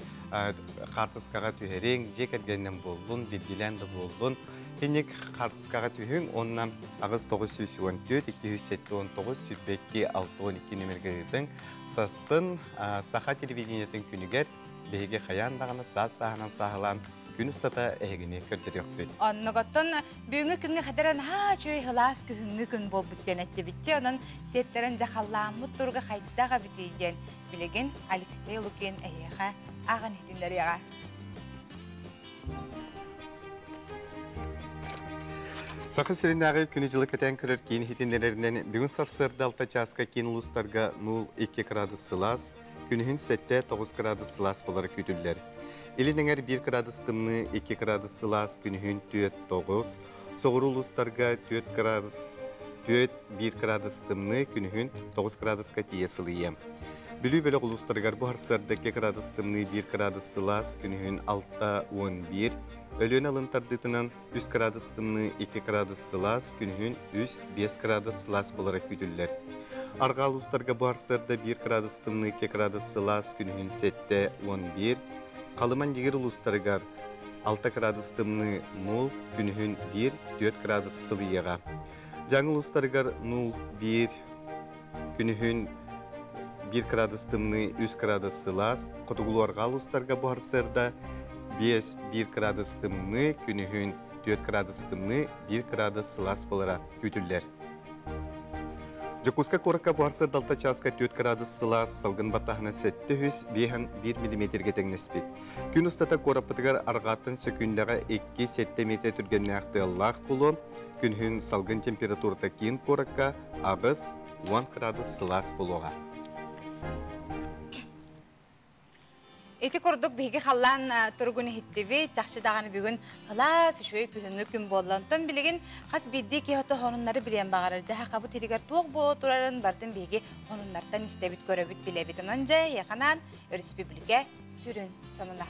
хаартыскаҕа түһэриҥ, дьиэ кэргэнинэн буоллун, биирдиилээн да буоллун, Инник хаартыскаҕа түһүҥ уонна 8 914 279 22 62 нүөмэргэ ыытыҥ. Сассын Саха телевидениетин күнүгэр биһиги хайаан даҕаны саас сааһынан сааһылаан күн устата эһигини көрдөрүөхпүт. Оннуготтон бүгүҥҥү күҥҥэ хатыран haa үчүгэй сылаас күһүҥҥү күн буолбут диэн эттибитти. Онон сиэттэрэн дьэ халлааммыт туруга хайдах эбитий диэн билигин Алексей Лукин эһиэхэ ааҕан иһитиннэриэҕэ. Саха сиринээҕи күнү-дьылы кэтээн көрөр киин иһитиннэрэринэн бүгүн сарсыарда 6 чааска киин улуустарга 0,2 градус сылаас, күнүһүн 7-9 градус сылаас буолара күүтүллэр. Илин эҥэр 1 градус тымныы, 2 градус сылаас, күнүһүн 4-9, соҕуруу улуустарга 4 градус 4-1 градус тымныы, күнүһүн 9 градуска тиийэ сылыйыа. Бүлүү бөлөх улуустарыгар бу сарсыарда 2 градус тымныы, 1 градус сылаас, күнүһүн 6-11, Өлүөнэ алын тардыытынан 3 градус тымныы, 2 градус сылаас, күнүһүн 3-5 градус сылаас буолара күүтүллэр. Арҕаа улуустарга бу сарсыарда 1 градус тымныы, 2 градус сылаас, күнүһүн 7-11, Халыман Дигир улуустарыгар 6 градус тымныы 0, күнүһүн 1-4 градус сылыйыаҕа. Дьаҥ улуустарыгар 0-1, күнүһүн 1 градус тымныы, 3 градус сылаас, хотугулуу-арҕаа улуустарга бу сарсыарда 5-1 градус тымныы, күнүһүн 4 градус тымныы, 1 градус сылаас буолара күүтүллэр. Дьокуускай куоракка бу сарсыарда 6 чааска 4 градус сылаас, салгын баттааһына 705 миллиметргэ тэҥнэспит. Күн устата куораппытыгар арҕааттан сөкүүндэҕэ 2-7 метр түргэннээх тыаллаах буолуо. Күнүһүн салгын температурата киин куоракка 8-10 градус сылаас буолуоҕа. Ити курдук биһиги халлаан туругун иһиттибит, чахчы даҕаны бүгүн сылаас, үчүгэй күһүҥҥү күн буолла. Онтон билигин хас биирдии киһи ото сонуннары билиэн баҕарар. Дьэ, хабыт иригэр туох буола турарын бардын биһиги сонуннартан истэбит, көрөбүт, билэбит. Онон дьэ, эһиэхэ өрөспүүбүлүкэ сүрүн сонуна.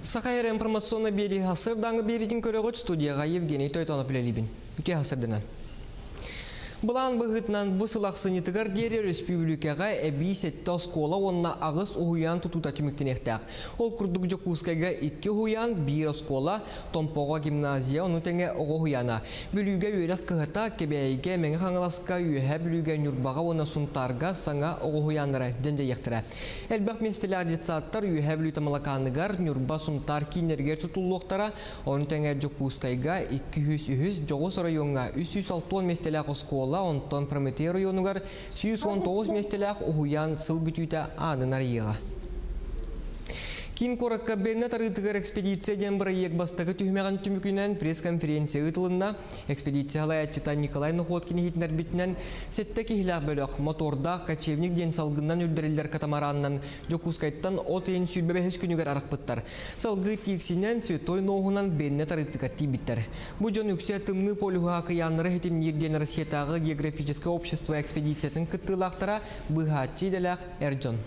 Саха Эр информационно биэрии сарсыардааҥҥы биэриитин көрөҕүт студияҕа Евгений Тойтонов үлэлиибин. Үтүө сарсыарданан. Былаан быһыытынан бу сыл ахсынньытыгар диэри өрөспүүбүлүкэҕэ эбии сэттэ оскуола уонна аҕыс уһуйаан тутуута түмүктэниэхтээх. Ол курдук Дьокуускайга икки уһуйаан, биир оскуола, Томпоҕо гимназия, ону тэҥэ оҕо уһуйаана. Бүлүүгэ үөрэх кыһата, Кэбээйигэ, Мэҥэ Хаҥаласка, Үөһээ Бүлүүгэ, Ньурбаҕа уонна Сунтаарга саҥа оҕо уһуйааннара дьэндьэйиэхтэрэ. Элбэх миэстэлээх детсадтар Үөһээ Бүлүү Тамалакааныгар, Ньурба, Сунтаар кииннэригэр тутуллуохтара, ону тэҥэ Дьокуускайга 203 дьоҕус оройуоҥҥа 360 миэстэлээх оскуола, онтон Прометей оройуонугар 119 миэстэлээх уһуйаан сыл бүтүүтэ аанын арыйыаҕа. Киин куоракка Беннет арыытыгар экспедиция диэн бырайыак бастакы түһүмэҕин түмүгүнэн пресс-конференция ыытылынна. Экспедиция салайааччыта Николай Находкин иһитиннэрбитинэн, сэттэ киһилээх бөлөх мотордаах «Кочевник» диэн салгынынан үрдэриллэр катамаранынан Дьокуускайтан от ыйын 25 күнүгэр арахпыттар. Салгыы Тииксинэн, Святой Ноһунан Беннет арыытыгар тиийбиттэр. Бу дьон үксэ Тымныы полюһа акыйааннары ситимниир диэн Россиятааҕы географическай общество экспедициятын кыттыылаахтара, быыһааччы идэлээх эр дьон.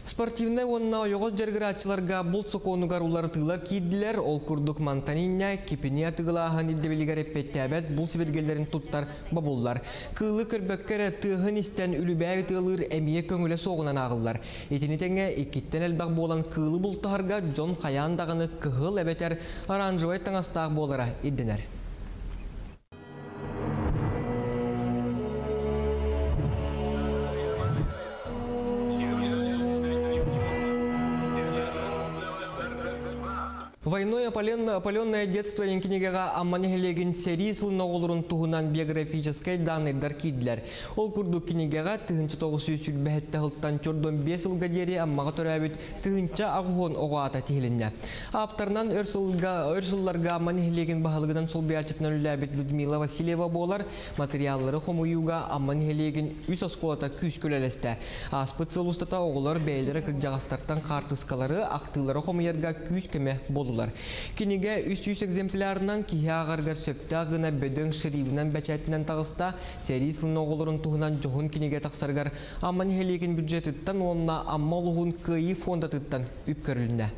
Спортивнай уонна ойоҕос дьарыгырааччыларга булт сокуонугар уларытыылар киирдилэр. Ол курдук мантан инньэ кипини атыгылааһын ирдэбилигэр эппиэттээбэт булт сибиргэлэрин туттар бобуллар. Кыылы көрбөккө эрэ тыаһын истэн үлүбээй ытыалыыр эмиэ көҥүлэ суоҕунан ааҕыллар. Итини тэҥэ иккиттэн элбэх буолан кыылы бултаһарга дьон хайаан даҕаны кыһыл эбэтэр оранжевай таҥастаах буолара ирдэнэр. Войной опаленное детство диэн кинигэҕэ Амма нэһилиэгин сэрии сылын оҕолорун туһунан биографическай дааннайдар киирдилэр. Ол курдук кинигэҕэ 1927 сылтан 45 сылга диэри Аммаҕа төрөөбүт 1080 оҕо аата тиһилиннэ. Ааптарынан өр сылга өр сылларга Амма нэһилиэгин баһылыгынан солбуйааччытынан үлэлээбит Людмила Васильева буолар. Материаллары хомуйууга Амма нэһилиэгин үс оскуолата күүскэ үлэлэстэ. Ааспыт сыл устата оҕолор бэйэлэрэ кырдьаҕастартан хаартыскалары, ахтыылары хомуйарга күүс-көмө буоллулар. Кинигэ 300 экземплярынан киһи ааҕарыгар сөптөөх гына бөдөҥ шрибынан бэчээтинэн таҕыста. Сэрии сылын оҕолорун туһунан дьоһун кинигэ тахсарыгар Амма нэһилиэгин бюджетыттан уонна Амма улууһун Кыайыы фондатыттан үп көрүлүннэ.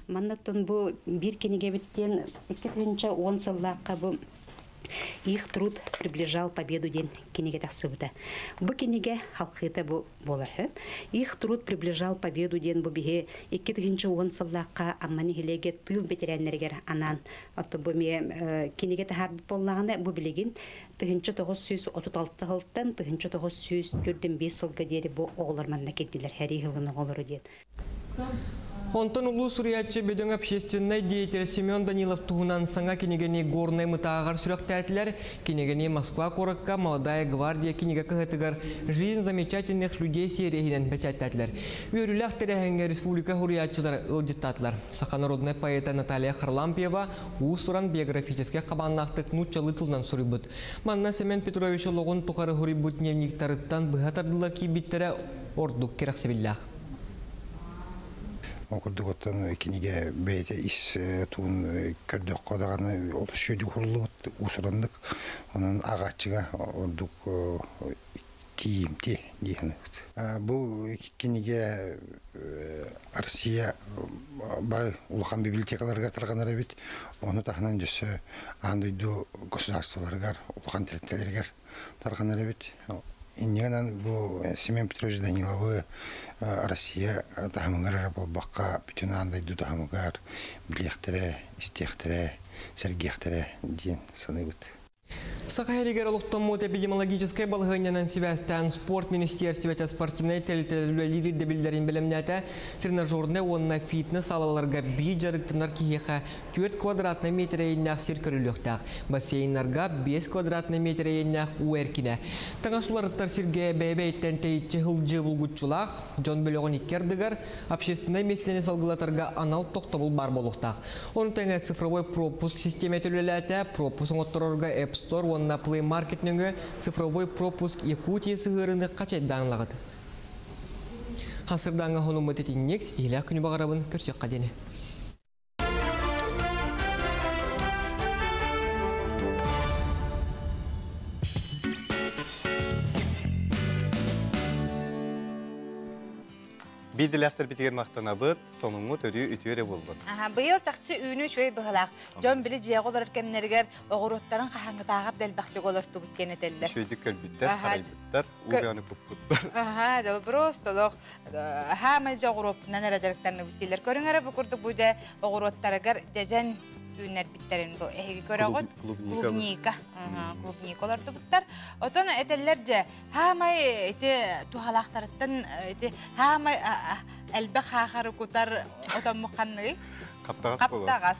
Маннаттан бу биир кинигэбит диэн 2010 сыллаахха бу Их труд приближал победу диэн кинигэ тахсыбыта. Бу кинигэ халхыыта бу буолар хөп. Их труд приближал победу диэн бу биһи 2010 сыллаахха Амма нэһилиэгэ тыыл бэтэрээннэригэр анаан отто бу эмиэ кинигэ таһаарбыт буоллаҕына бу билигин 1936 сылтан 1945 сылга диэри бу оҕолор манна кирдилэр һэрии сылын оҕолоро диэн. Онтон улуу суруйааччы бөдөҥ общественнай деятель Семен Данилов туһунан саҥа кинигэни Горнай Мытааҕар сүрэхтээтилэр. Кинигэни Москва куоракка «Молодая гвардия» кинигэ кыһатыгар «Жизнь замечательных людей» серияһынан бэчээттээтилэр. Үөрүүлээх тэрээһиҥҥэ республика суруйааччылара ыалдьыттаатылар. Саха народнай поэта Наталья Харлампьева уус-уран биографическай хабааннаахтык нууччалыы тылынан суруйбут. Манна Семен Петрович олоҕун тухары суруйбут дневниктарыттан быһа тардылла киирбиттэрэ ордук кэрэхсэбиллээх. Ол курдук оттон кинигэ бэйэтэ ис тугун көрдөххө даҕаны олус үчүгэйдик уһуллубут уус-ураннык. Онон ааҕааччыга ордук тиийимтиэ дии саныыбыт. Бу кинигэ Россия бары улахан библиотекаларыгар тарҕанар эбит. Ону таһынан өссө аан дойду государстволарыгар, улахан тэрилтэлэригэр тарҕанар эбит. Инньэ гынан бу Семен Петрович Даниловы Россия таһымыгар эрэ буолбакка, бүтүн аан дойду таһымыгар билиэхтэрэ, истиэхтэрэ, сэргиэхтэрэ диэн саныыбыт. Саха сиригэр олохтоммут эпидемиологическай балаһыанньанан сибээстээн спорт министиэристибэтэ спортивнай тэрилтэлэр үлэлиир ирдэбиллэрин бэлэмнээтэ. Тренажернай уонна фитнес-саалаларга биир дьарыктанар киһиэхэ 4 квадратнай метр иэннээх сир көрүллүөхтээх. Бассейннарга 5 квадратнай метр иэннээх уу эркинэ. Таҥас уларыттар сиргэ бэйэ-бэйэттэн тэйиччи сылдьыы булгуччулаах, дьон бөлөҕүн икки ардыгар общественнай миэстэни салгылатарга анал тохтобул баар буолуохтаах. Ону тэҥэ цифровой пропуск систиэмэтэ үлэлээтэ, пропуск оҥотторорго App Store уонна Play Market нөҥүө цифровой пропуск Якутии сыһыарыыны хачайдаан ылаҕыт. Хасырдааҥҥа хонуммут итинник ситиһиилээх күнү баҕарабын көрсүөххэ диэни. Биирдилээхтэрбитигэр махтанабыт, сонуҥҥут өрүү үтүө эрэ буоллун. Аха, быйыл чахчы үүнүү үчүгэй быһылаах. Дьон били дьиэҕэ олорор кэмнэригэр оҕуруоттарын хаһааҥҥытааҕар да элбэхтик олортубут диэн этэллэр. Үчүгэйдик көрбүттэр, харайбыттар, уу куппуттар. Аха, просто олох хаамай дьэ оҕуруоппунан эрэ дьарыктанныбыт дииллэр. Көрүҥ эрэ бу курдук бу дьэ оҕуруоттарыгар дьэдьэн үүннэрбиттэрин бу эһиги көрөҕүт. Клубника. Клубника олордубуттар. Отон этэллэр дьэ хаамай ити туһалаахтарыттан ити хаамай элбэх хаахары кутар отомму ханныгый? Хаптаҕас Хаптаҕас.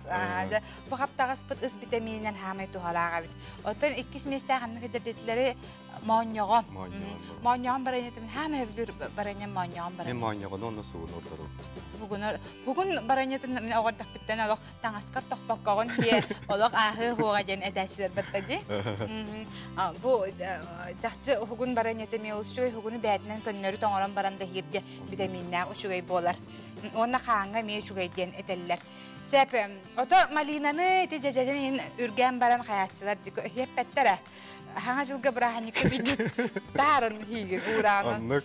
Дьэ бу хаптаҕаспыт ыс битэмиининэн хаамай туһалаах эбит. Оттон иккис миэстээх ханнык этэрдэтилэри Моонньоҕон. Моонньоҕон баранньатын хаама сөбүлүүр баранньам моонньоҕон баранньа. Мен моонньоҕону онно сугун ордорум. Бугун бугун баранньатын мин оҕордохпуттан олох таҥаскар тохпоккоҕун диэ олох ааһыы хуоҕа диэн этээччилэр батта дии. Бу чахчы уһугун баранньата эмиэ олус үчүгэй уһугуну бээтинэн көннөрү тоҥорон баран да иһииргэ витаминнаах үчүгэй буолар. Уонна хааҥҥа эмиэ үчүгэй диэн этэллэр. Сеп, ото малинаны ити дьэдьэнин үргээн баран хайааччылар иһиэппэттэрэ. Хаҥа дьылга бырааһынньыкка видит таарын хиигин уурааны. Оннук.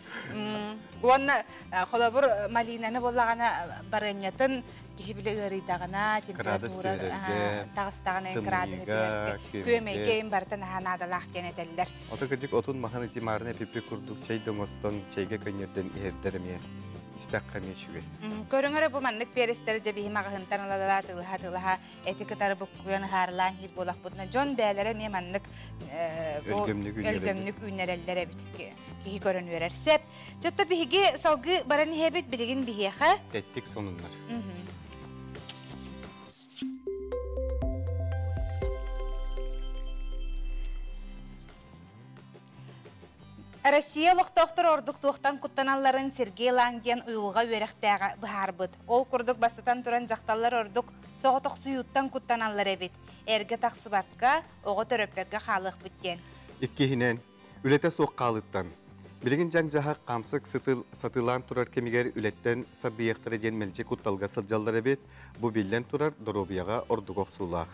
Уонна холобур малинаны буоллаҕына барыанньатын киһи били ыарыйдаҕына температура таҕыстаҕына кыраадыһы түһэргэ күөмэйгэ им барыта наһаа наадалаах диэн этэллэр. Ото кырдьык отун маһын ити маарын эпиппит курдук чэй да оҥостон чэйгэ көнньөрдөн иһэрдэр эмиэ истэххэ эмиэ үчүгэй. Көрүҥ эрэ бу маннык перестэр дьэ биһи маҕаһыынтан ылалаа тылыһа тылыһа эти кытары буккуйан ыһаарылаан иһир буолахпытына дьон бээлэрэ эмиэ маннык өлгөмнүк үүннэрэллэр эбит киһи көрөн үөрэр сеп чотто биһиги салгыы баран иһэбит билигин биһиэхэ тэттик сонуннар. Россия олохтоохторо ордук туохтан куттаналларын Сергей Лан диэн уйулҕа үөрэхтээҕэ быһаарбыт. Ол курдук бастатан туран дьахталлар ордук соҕотохсуйууттан куттаналлар эбит. Эргэ тахсыбакка, оҕо төрөппөккө хаалыахпыт диэн. Иккиһинэн, үлэтэ суох хаалыттан. Билигин дьаҥ-дьаһах хамсык сатыылаан турар кэмигэр үлэттэн сарбыйыахтара диэн мэлдьи кутталга сылдьаллар эбит. Бу биллэн турар доруобуйаҕа ордук охсуулаах.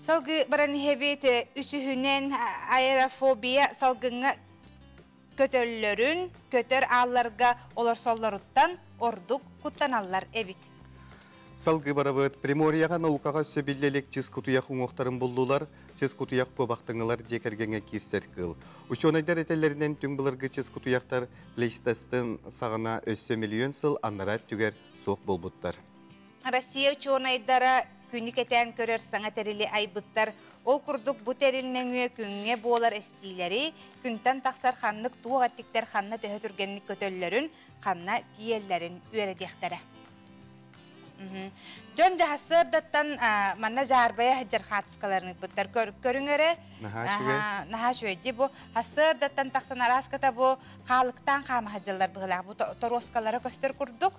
Салгыы баран иһэбит үсүһүнэн аэрофобия салгыҥҥа көтөллөрүн, көтөр аалларга олорсоллоруттан ордук куттаналлар эбит. Салгыы барабыт. Приморьеҕа наукаҕа өссө биллэ илик чыс кутуйах уҥуохтарын буллулар. Чыс кутуйах куобахтыҥылар дьиэ кэргэҥҥэ киирсэр кыыл. Учуонайдар этэллэринэн түҥ былыргы чыс кутуйахтар Плейстостен саҕана өссө миллион сыл аннараа өттүгэр суох буолбуттар. Россия учуонайдара күнү кэтээн көрөр саҥа тэрили айбыттар. Ол курдук бу тэрил нөҥүө күҥҥэ буолар эстиилэри, күнтэн тахсар ханнык туох эттиктэр ханна төһө түргэнник көтөллөрүн, ханна тиийэллэрин үөрэтиэхтэрэ. Дьон дьаһассыардаттан манна жаарбайа сылдьар хаатыскаларын ыыппыттар. Көрүҥ эрэ. Наһаа үчүгэй. Бу хассыардаттан тахсан арааската бу хаалыктаан хаама сылдьаллар быһыылаах. Бу торуоскалара көстөр курдук.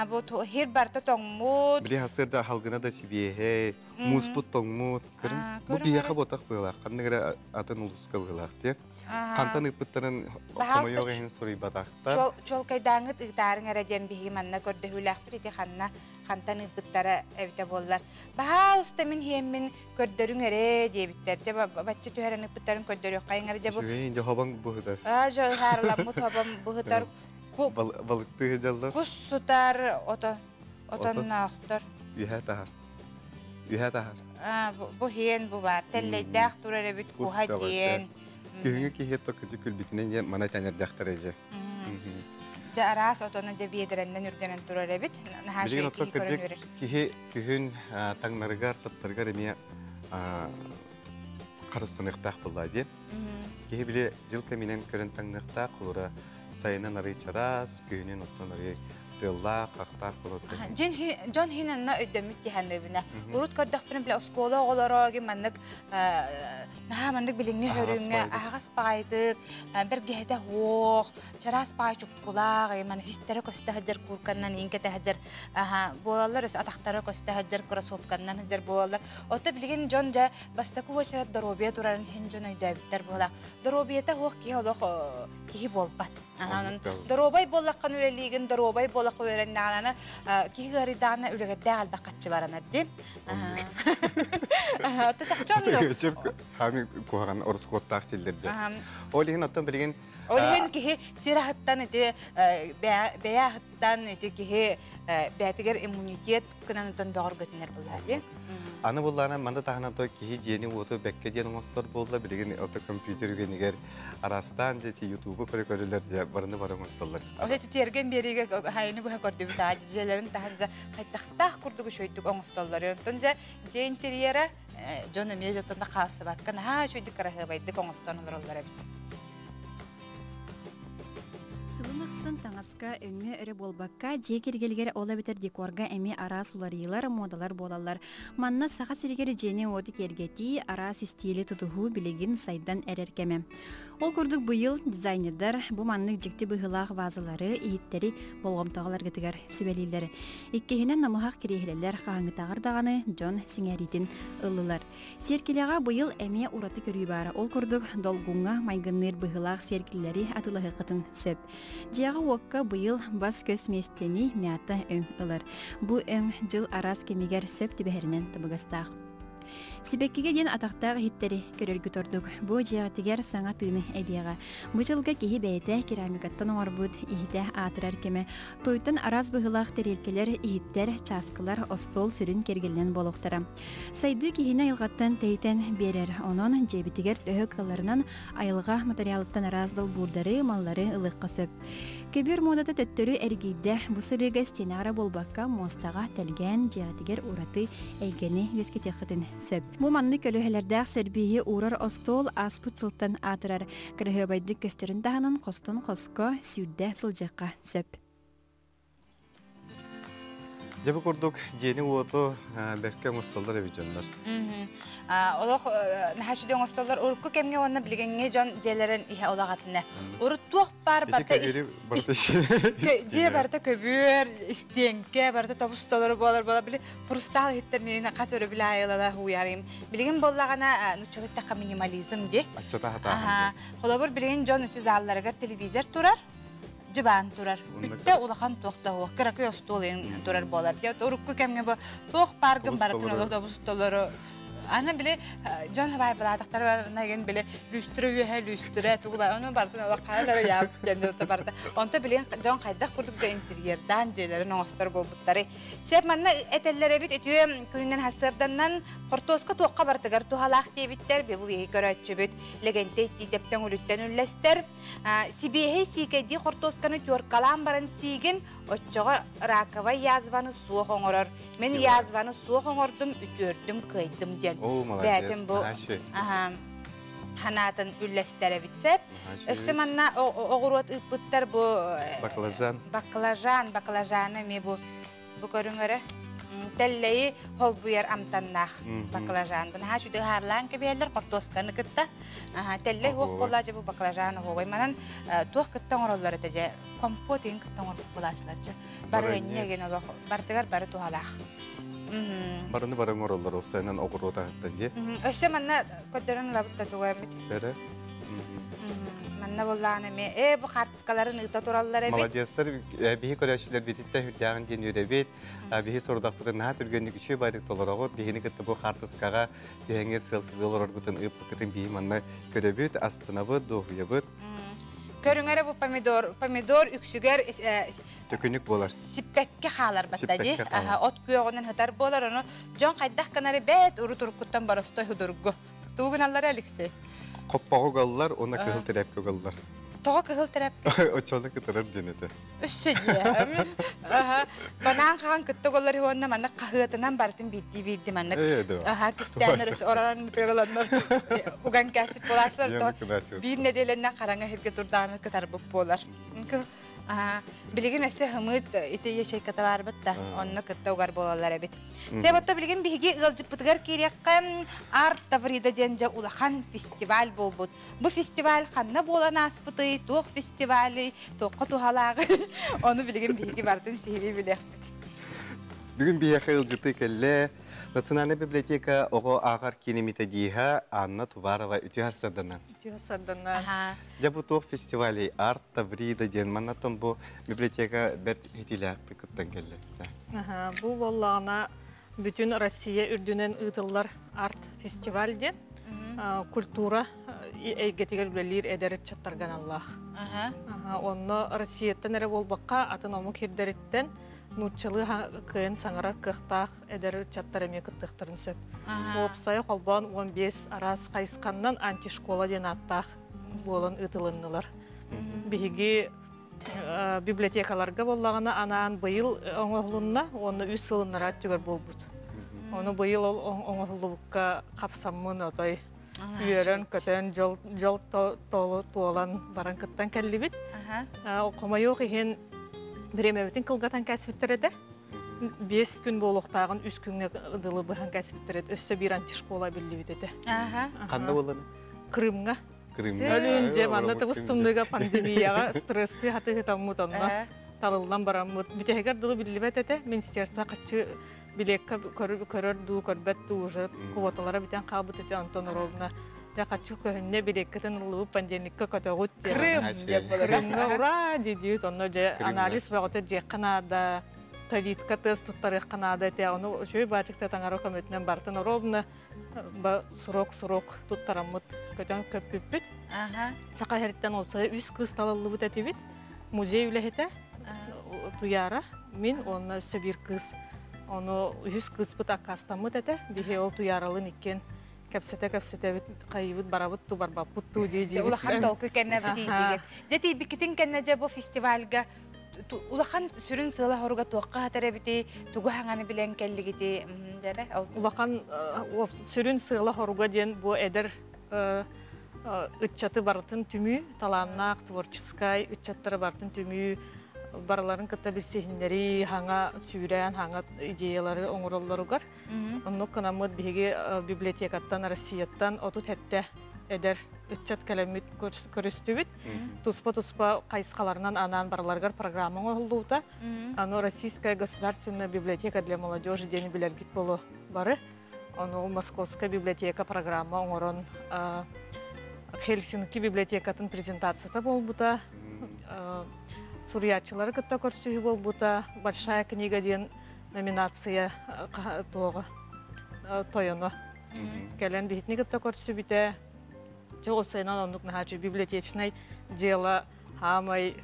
Бу хир барыта тоҥмут. Били хассыарда халгына да сибиэһэй, мууспут тоҥмут. Көрүҥ. Бу биһиэхэ ботах быһыылаах. Ханнык эрэ атын улууска быһыылаах дии. Хантан ыыппыттарын хомойуох иһин суруйбатахтар. Чуолкайдааҥҥыт ыытаарыҥ эрэ диэн биһиги манна көрдөһүүлээхпит ити ханна хантан ыыппыттара эбитэ буоллар. Баһаалыста мин иһиэммин көрдөрүҥ эрэ диэбиттэр. Дьэ бачча түһэрэн ыыппыттарын көрдөрүөххэйиҥ эрэ дьэ бу. Үчүгэй дьэ хобоҥ быһытар. Аа дьэ ыһаарыламмыт хобоҥ быһытар. Балыктыы сылдьаллар. Кус сутар ото отонноохтор. Үһэ таһар. Үһэ таһар. Аа бу иһиэн бу баар. Тэллэйдээх турар эбит куһа диэн. Күһүҥҥү киһи токкучу күлбүтүнэн дьэ мана тэнэрдэхтэрэ дьэ. Дьэ араас отоно дьэ биэдэрэннэн үргэнэн турар эбит. Наһаа Билигин оттон кырдьык киһи күһүн таҥнарыгар, саптарыгар эмиэ харыстаныахтаах буоллаа дии. Киһи били дьыл кэминэн көрөн таҥныахтаах, холура сайынын арый чараас, күһүнүн оттон арый тыаллаах, хахтаах болот. Дьон хин анна өйдөммүт тиһанныбына. Урут көрдөхпүнэ биле оскуола оҕолоро маннык наһаа маннык билиҥҥи хөрүҥҥэ аһаҕас баҕайытык бэргэһэтэ суох, чараас баҕай чуккулаах, маны хистэрэ көстө сылдьар куурканнан иин кэтэ сылдьар буолаллар, өссө атахтара көстө сылдьар кроссовканнан сылдьар буолаллар. Оттон билигин дьон дьэ бастакы уочарат доруобуйа турарын иһин дьон өйдөөбүттэр буолар. Доруобуйата суох киһи олох киһи буолбат. Онон доруобай буоллаххын үлэлиигин, доруобай буоллахха үөрэннэҕинэ киһи ыарыйдаҕына үлэгэрдээх элбэх хаччы баранар дии. Ото чахчы оннук. Хаами куһаҕан ороскуоттаах тиллэрдэ. Ол иһин оттон билигин Ол иһин киһи сир аһыттан ити бэйэ аһыттан ити киһи бэйэтигэр иммунитет гынан отон бөҕөргөтүнэр буолар дии. Аны буллаана манна таһынан то киһи дьиэни уоту бэккэ диэн оҥостор буолла билигин ото компьютер үгэнигэр араастаан дьэ ютубу көрө көрөлөр дьэ барыны бары оҥостоллор. Ол эти тиэргэн биэриигэ хайыны быһа көрдүбүт аа дьиэлэрин таһын дьэ хайдахтаах курдук үчүгэйдик оҥостоллор. Онтон дьэ дьиэ интерьера дьон эмиэ дьонтон да хаалсыбакка наһаа үчүгэйдик кыраһыабайдык оҥостон олороллор эбит. Сылын ахсын таҥаска өҥө эрэ буолбакка, дьиэ кэргэнигэр ол эбэтэр декорга эмиэ араас уларыйыылар, муодалар буолаллар. Манна Саха сиригэр дьиэни-уоту киэргэтии, араас истиили тутуһуу билигин сайдан эрэр кэмэ. Ол курдук быйыл дизайнердар бу маннык дьикти быһыылаах вазалары, иһиттэри болҕомтоҕо ыларгытыгар сүбэлииллэр. Иккиһинэн намыһах кириэһилэлэр хаһааҥҥытааҕар даҕаны дьон сэҥээриитин ыллылар. Сиэркилэҕэ быйыл эмиэ ураты көрүү баара. Ол курдук долгуҥҥа майгынныыр быһыылаах сиэркилэлэри атыылаһыаххытын сөп. Дьиэҕэ-уокка быйыл бас-көс миэстэни мята өҥ ылар. Бу өҥ дьыл араас кэмигэр сөп түбэһэринэн табыгастаах. Сибэккигэ диэн атахтаах иһиттэри көрөргүт ордук. Бу дьиэҕитигэр саҥа тыыны эбиэҕэ. Бу дьылга киһи бэйэтэ керамикаттан оҥорбут иһитэ аатырар кэмэ. Туйтан араас быһыылаах тэриэлкэлэр, иһиттэр, чааскылар остуол сүрүн киэргэлинэн буолуохтара. Сайдыы киһини айылҕаттан тэйитэн биэрэр. Онон дьиэбитигэр төһө кыалларынан айылҕа матырыйаалыттан араас долбуурдары, маллары ылыахха сөп. Көбүөр муодата төттөрү эргийдэ. Бу сырыыга истиэнэҕэ эрэ буолбакка, муостаҕа тэлгээн дьиэҕитигэр ураты эйгэни үөскэтиэххитин сөп. Бу маннык көлөһөлөрдөөх сэрбииһи уурар остуол ааспыт сылтан аатырар. Кыраһыабайдык көстөрүн таһынан хостон хоско сүүрдэ сылдьыахха сөп. Дьэ бу курдук дьиэни-уоту бэркэ оҥостоллор эбит дьоннор. Олох наһаа үчүгэй оҥостоллор. Урукку кэмҥэ уонна билигиҥҥи дьон дьиэлэрин иһэ улаҕатына. Урут туох баар барыта дьиэ барыта көбүөр, истиэҥкэ, барыта тобус толору буолар буола били хрустаал иһиттэр миэнэ хас өрөбүл аайылала уйарым. Билигин буоллаҕына нууччалыы эттэххэ минимализм дии. Аччата хатааһын. Холобур билигин дьон ити залларыгар телевизор турар. дьыбаан турар. Бүттэ улахан туох да суох. Кыракый остуол иҥ турар буолар. Дьэ урукку кэмҥэ бу туох пааргын барытын олох добус толору Аны били дьон хабайбалаатахтар барына били лүүстүрэ үөһэ лүүстүрэ тугу ба ону барытын олох хаан эрэ яабыт диэн барыта. Онто билигин дьон хайдах курдук да интерьердаан дьиэлэрин оҥостор буолбуттары. Сеп манна этэллэр эбит үтүө күнүнэн хассыарданнан хортуоска туохха барытыгар туһалаах диэбиттэр бу биһи көрөөччүбүт Лэгэнтэй Тиитэптэн үлүттэн үллэстэр. Сибиэһэй сиикэйдии хортуосканы теркалаан баран сиигин, оччоҕо раковай язваны суох оҥорор. Мин язваны суох оҥордум, үтүөрдүм, кыайдым диэн. О, молодец. Бээтин бу ханаатын үллэстэр эбит сөп. Өссө манна оҕуруот ыыппыттар бу баклажан. Баклажан, баклажаны эмиэ бу Бу көрүҥ эрэ тэллэйи холбуйар амтаннаах баклажан. Бу наһаа үчүгэй ыһаарлаан кэбиһэллэр хортуосканы кытта. Тэллэй уох буоллаа дьэ бу баклажан оһуобай. Манан туох кытта оҥороллор этэ дьэ компот иһин кытта оҥорбут буолааччылар дьэ. Барыанньа ген олох бартыгар бары туһалаах. Барыны бары оҥороллор уопсайынан оҕуруот аһыттан дии. Өссө манна көрдөрөн ылабыт да тугу эмит. Сэрэ. Манна буоллаҕына эмиэ ээ бу хаартыскаларын ыыта тураллар эбит. Молодецтар биһи көрөөччүлэрбититтэн үрдээҕин диэн үөрэбит. Биһи сорудахпытын наһаа түргэнник үчүгэй баайдык толороҕут. Биһини кытта бу хаартыскаҕа түһэҥҥит сыалтылыы олороргутун ыыппыккытын биһи манна көрөбүт, астынабыт, дуоһуйабыт. Көрүҥ эрэ бу помидор. Помидор үксүгэр төкүнүк буолар. Сиппэккэ хаалар батта дии. От күөҕүнэн сытар буолар. Ону дьон хайдах гынары бэт урут уруккуттан боростой судургу. Тугу гыналлар Алексей? Хоппоҕу угаллар уонна кыһыл тирээпкэ угаллар. Тоҕо кыһыл тирээпкэ? Оччону кытарар диэн этэ. Өссө дии. Аха. Банаан хаҕан кытта угаллар уонна маннык хаһыатынан барытын биирдии биирди маннык. Аха, кистээннэр өссө оророн тыыраланнар уган кээсип буолааччылар. Биир нэдиэлэннэн хараҥа иһиргэ турдаҕына кытарбыт буолар. Билигин өссө хымыт ити ячейката баарбыт да, онно кытта угар буолаллар эбит. Себотто билигин биһиги ыалдьыппытыгар киириэххэ Арт Таврида диэн дьэ улахан фестиваль буолбут. Бу фестиваль ханна буолан ааспытый, туох фестивалый, туохха туһалааҕый, ону билигин биһиги барытын сиһилии билиэхпит. Бүгүн биһиэхэ ыалдьыты кэллэ Национальная библиотека оҕо ааҕар киинэ методиһа Анна Туварова үтүө сарсыарданан. Үтүө сарсыарданан. Дьэ бу туох фестивалей Арт Таврида диэн маннаттан бу библиотека бэрт иһитиилээхтик кыттан кэллэ. Бу буоллаҕына бүтүн Россия үрдүнэн ыытыллар арт фестиваль диэн культура эйгэтигэр үлэлиир эдэр ыччаттарга аналлаах. Онно Россияттан эрэ буолбакка атын омук сирдэриттэн нууччалыы кыайан саҥарар кыахтаах эдэр ыччаттар эмиэ кыттыахтарын сөп. Уопсайа холбоон 15 араас хайысханнан антишкола диэн ааттаах буолан ыытылыннылар. Биһиги библиотекаларга буоллаҕына анаан быйыл оҥоһулунна уонна үс сылыннара өттүгэр буолбут. Ону быйыл ол оҥоһуллубукка хапсаммын отой үөрэн-көтөн дьол дьол туолан баран кыттан кэллибит. Хомойуох иһин бириэмэбитин кылгатан кээспиттэр этэ. 5 күн буолуохтааҕын үс күҥҥэ дылы быһан кээспиттэр этэ. Өссө биир антишкола биллибит этэ. Ханна буолланы? Крымҥа. Крымҥа. Өлүүн дьэ манна тыбыс тымныыга пандемияҕа стресстыы хатыһытаммыт онно талыллан бараммыт. Бүтэһигэр дылы биллибэт этэ. Министерство хаччы билекка көрөр дуу, көрбөт дуу уже квоталара бүтэн хаалбыт этэ. Онтон ровно дьэ хаччы көһүннэ билеккитин ыллыбыт понедельникка көтөҕүт диэн. Крым диэн буолар. Крымҥа ура дии онно дьэ анализ бөҕөтө дьиэххэ наада ковидка тест туттарыахха наада этэ. Ону үчүгэй баачыкта таҥара көмөтүнэн бартын ровно срок-срок туттараммыт көтөн көппүппүт. Саха сириттэн олсайа үс кыыс талыллыбыт этибит. Музей үлэһитэ Туяра, мин уонна өссө биир кыыс. Ону үһүс кыыспыт аккаастаммыт этэ. Биһи ол Туяралын иккиэн кэпсэтэ-кэпсэтэбит, хайыыбыт барабыт туу, барбаппыт туу дии диибит. Улахан толкуй кэннэ тиийдигит. Дьэ тиийбиккитин кэннэ дьэ бу фестивальга улахан сүрүн сыала-хоруга туохха хатар эбити, тугу хаҥаны билэн кэллигити дэрэ? Улахан сүрүн сыала-хоруга диэн бу эдэр ыччаты барытын түмүү, талааннаах, творческай ыччаттары барытын түмүү, Барыларын кытта билсиһиннэрии, хаҥа сүүрээн, хаҥа идеялары оҥороллоругар. Оннук гынаммыт биһиги библиотекаттан Россияттан 37 эдэр ыччат кэлэммит көрүстүбүт. Туспа-туспа хайысхаларынан анаан барыларыгар программа оҥоһуллубута. Аны Российская государственная библиотека для молодежи диэни билэргит болу бары. Ону Московская библиотека программа оҥорон Хельсинки библиотекатын презентацията буолбута. Суруйааччылары кытта көрсүһүү буолбута. Большая книга диэн номинация туоҕа тойоно кэлэн биһитини кытта көрсүбүтэ. Чэ уопсайынан оннук наһааччы библиотечнай дьыала хаамай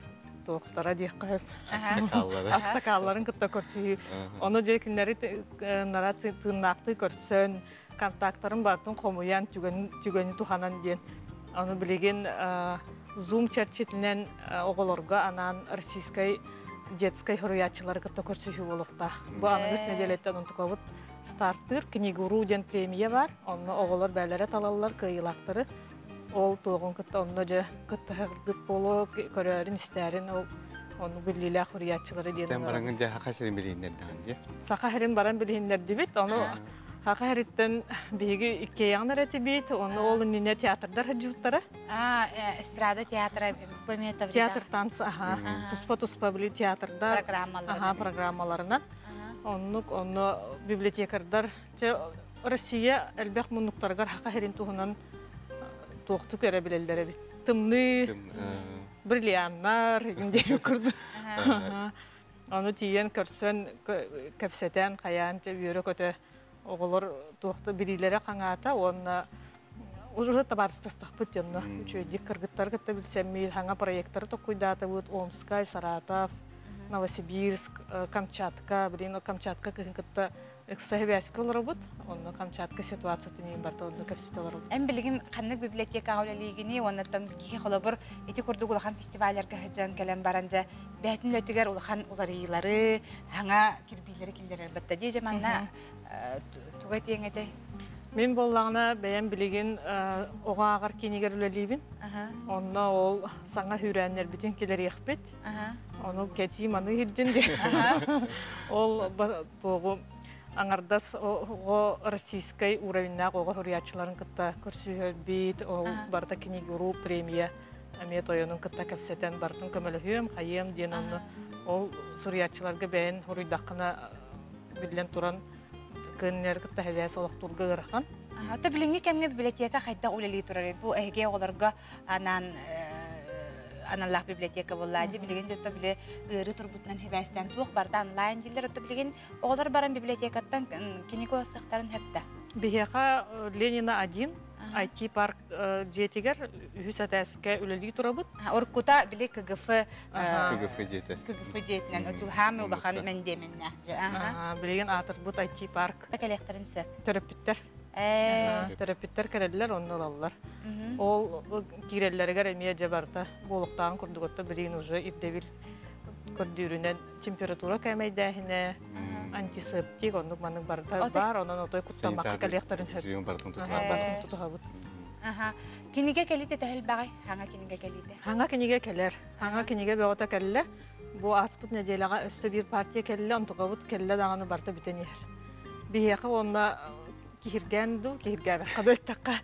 туохтара диэххэ аксакаалларын кытта көрсүһүү. Ону дьэ кинилэри нара тыыннаахтыы көрсөн, контактарын барытын хомуйан, түгэни туһанан диэн. Ону билигин Zoom чэрчитинэн оҕолорго анаан российскай детскай суруйааччылары кытта көрсүһүү буолуохтаах. Бу аныгыс нэдиэлэттэн онтукабыт стартыыр Книгуру диэн премия бар. Онно оҕолор бээлэрэ талаллар кыайыылаахтары. Ол туоҕун кытта онно дьэ кыттыһырдык буолуо, көрөөрүн, истээрин ол ону биллиилээх суруйааччылары диэн. Тэн бараҥын дьэ Саха сирин билиһиннэрдэҕин дьэ. Саха сирин баран билиһиннэрдибит. Ону Саха сириттэн биһиги иккиэйэҕин эрэ этибит. Ону ол иннинэ театрдар сылдьыбыттара. А, эстрада театра Пометов. Театр танца, аха. Туспа-туспа били театрдар. Программаларынан. Аха, программаларынан. Оннук, онно библиотекардар чэ Россия элбэх муннуктарыгар хака херин туһунан туохтук эрэ билэллэр эбит. Тымныы, бриллианнар, диэн курдук. Ону тиийэн көрсөн, кэпсэтэн, хайаан чэ үөрэ-көтө оҕолор туохта билиилэрэ хаҥаата уонна уже табаарыстастахпыт дьонно үчүгэйдик кыргыттары кытта билсэммит хаҥа проекттары токкуйдаатыбыт Омскай, Саратов, Новосибирск, Камчатка, блин, Камчатка кыһын кытта ыкса сибээскэ олоробут, онно Камчатка ситуациятын иин барта онно кэпсэтэ олоробут. Эн билигин ханнык библиотекаҕа үлэлиигиний уонна киһи холобур ити курдук улахан фестивалларга сылдьан кэлэн баран дьэ бэйэтин үлэтигэр улахан уларыйыылары, хаҥа кирбиилэри киллэрэр батта дии дьэ манна туга этиэҥ этэй? Мин буоллаҕына бэйэм билигин оҕо ааҕар киинигэр үлэлиибин. Онно ол саҥа хүүрээннэрбитин килэриэхпит. Ону кэтии маны иһирдьин диэн. Ол туоҕу аҥардас оҕо российскай уровеннаах оҕо суруйааччыларын кытта көрсүһэрбит, ол барыта книгуру премия эмиэ тойонун кытта кэпсэтэн барытын көмөлөһүөм, хайыам диэн онно ол суруйааччыларга бэйэн суруйдаххына биллэн туран кыннер кытта хэбээс олохтуурга ыарахан. Ата билиҥҥи кэмҥэ библиотека хайдах үлэлии турар? Бу эһиги оҕолорго анаан аналлаах библиотека буолла. Билигин дьэ били ыарыы турбутунан хибээстээн туох барыта онлайн дииллэр. Ото билигин оҕолор баран библиотекаттан кинигэ ылсыахтарын сөптө. Биһиэхэ Ленина 1 IT-парк дьиэтигэр үһүс этээскэ үлэлии турабыт. Уруккута били КГФ КГФ дьиэтэ. КГФ дьиэтинэн отулхаам улахан мэндиэмэннээх дьэ. Билигин аатырбыт IT-парк. Кэлиэхтэрин сөп. Төрөппүттэр. Төрөппүттэр кэлэллэр, онно ылаллар. Ол киирэллэригэр эмиэ дьэ барыта буолуктааҕын курдук отто билигин уже ирдэбил көрдүүрүнэн температура кээмэйдээһинэ, антисептик, оннук маннык барыта баар, онон отой куттаммакка кэлиэхтэрин сөп. Барытын тутуһабыт. Кинигэ кэлиитэ төһөлбэҕэй? Хаҥа кинигэ кэлиитэ. Хаҥа кинигэ кэлэр. Хаҥа кинигэ бөҕөтө кэллэ. Бу ааспыт нэдиэлэҕэ өссө биир партия кэллэ, онтукабыт кэллэ даҕаны барыта бүтэн иһэр. Биһиэхэ уонна киһиргээн дуу, киһиргээбэххэ да эттэххэ,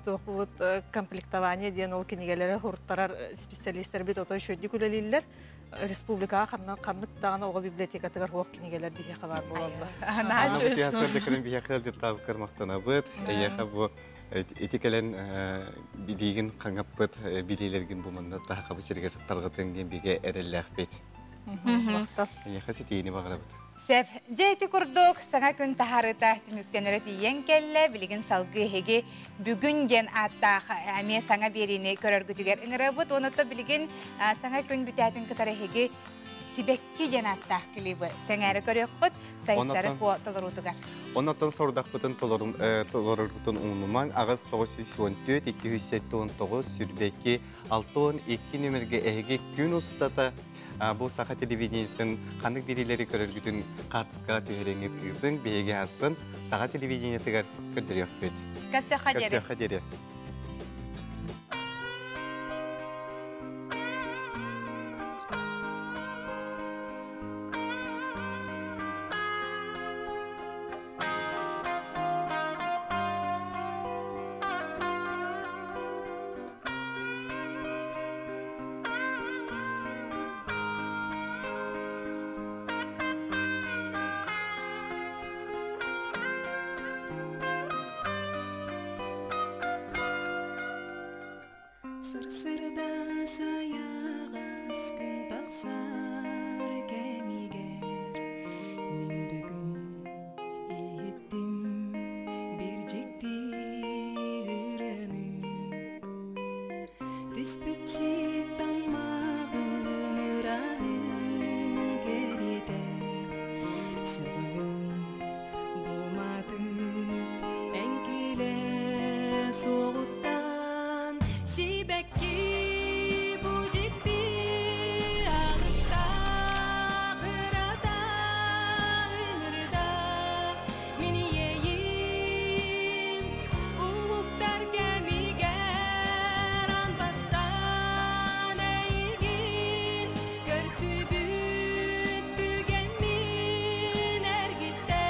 туохпут комплектование диэн ол кинигэлэри хуруттарар специалистэрбит отой үчүгэйдик үлэлииллэр. Республикаҕа ханна ханнык даҕаны оҕо библиотекатыгар суох кинигэлэр биһиэхэ баар буолаллар. Анаабыт биһиэхэ ыалдьыттаабыккар махтанабыт. Эйиэхэ бу ити кэлэн билиигин хаҥаппыт билиилэргин бу манна таһахабыт сиригэр тарҕатыаҥ диэн бигэ эрэллээхпит. Эйиэхэ ситиини баҕарабыт. Сөп. Дьэ ити курдук саҥа күн таһаарыыта түмүктэнэрэ тиийэн кэллэ. Билигин салгыы эһиги бүгүн диэн ааттаах эмиэ саҥа биэриини көрөргүтүгэр ыҥырабыт. Онута билигин саҥа күн бүтээтин кытары эһиги Сибэкки диэн ааттаах клибы сэҥээрэ көрүөххүт Сайсары Куо толоруутугар. Оннотон сорудахпытын толороргутун умнумаҥ аҕыс 914 279 сүрбэки 62 нөмерге эһиги күн устата бу саха телевидениетын ханнык биэриилэри көрөргүтүн хаартыскаҕа түһэриҥҥит ыытыҥ биһиги асын саха телевидениетыгар көрдөрүөхпүт. Көрсөххө диэри. Түспүт сиик таммаҕын ырааһын кэриэтэ Сөҕөбүн бу матыып эҥкилэ суоҕуттан Сибэкки бу дьикти алыптаах ырата ыҥырда Мин иэйиим уһуктар кэмигэр аан бастаан эйигин көрсүбүт түгэммин эргиттэ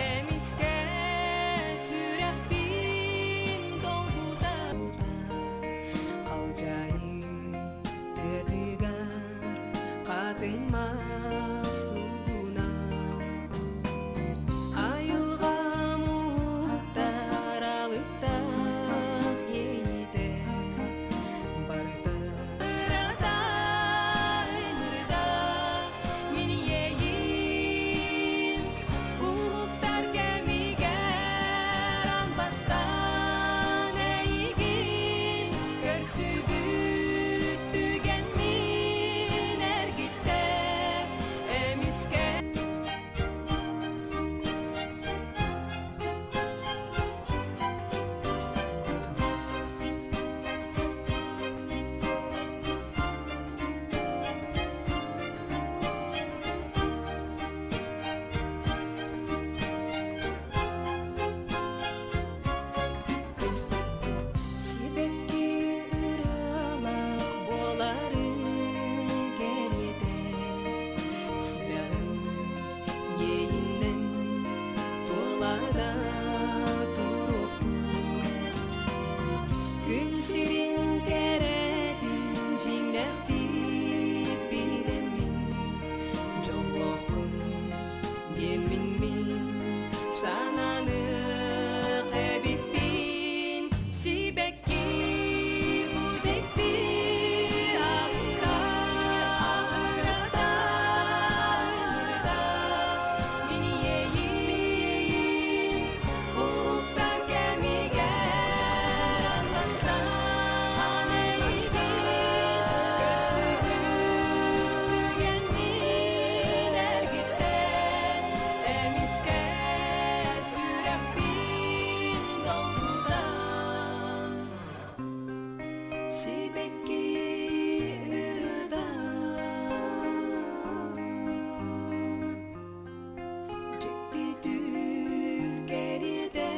Эмискэ сүрэхпин долгута Халдьаайы тыатыгар хатыҥ мас угуна Айылҕам уһуктар алыптаах иэйиитэ барыта Ырата ыҥырда мин иэйиим уһуктар кэмигэр аан бастаан эйигин көрсүбүт түгэммин эргиттэ Эмискэ Сибэкки ырыалаах буоларын кэриэтэ Сүрэҕим иэйинэн туолара туруохтун Күн сирин кэрэтин дьиҥнээхтик билэммин Дьоллоохпун диэммин мин сананыах эбиппин Сибэкки бу дьикти алыптаах ырата ыҥырда Мин иэйиим уһуктар кэмигэр аан бастаан эйигин көрсүбүт түгэммин эргиттэ Эмискэ сүрэхпин долгута Сибэкки ырыата Дьикти түүл кэриэтэ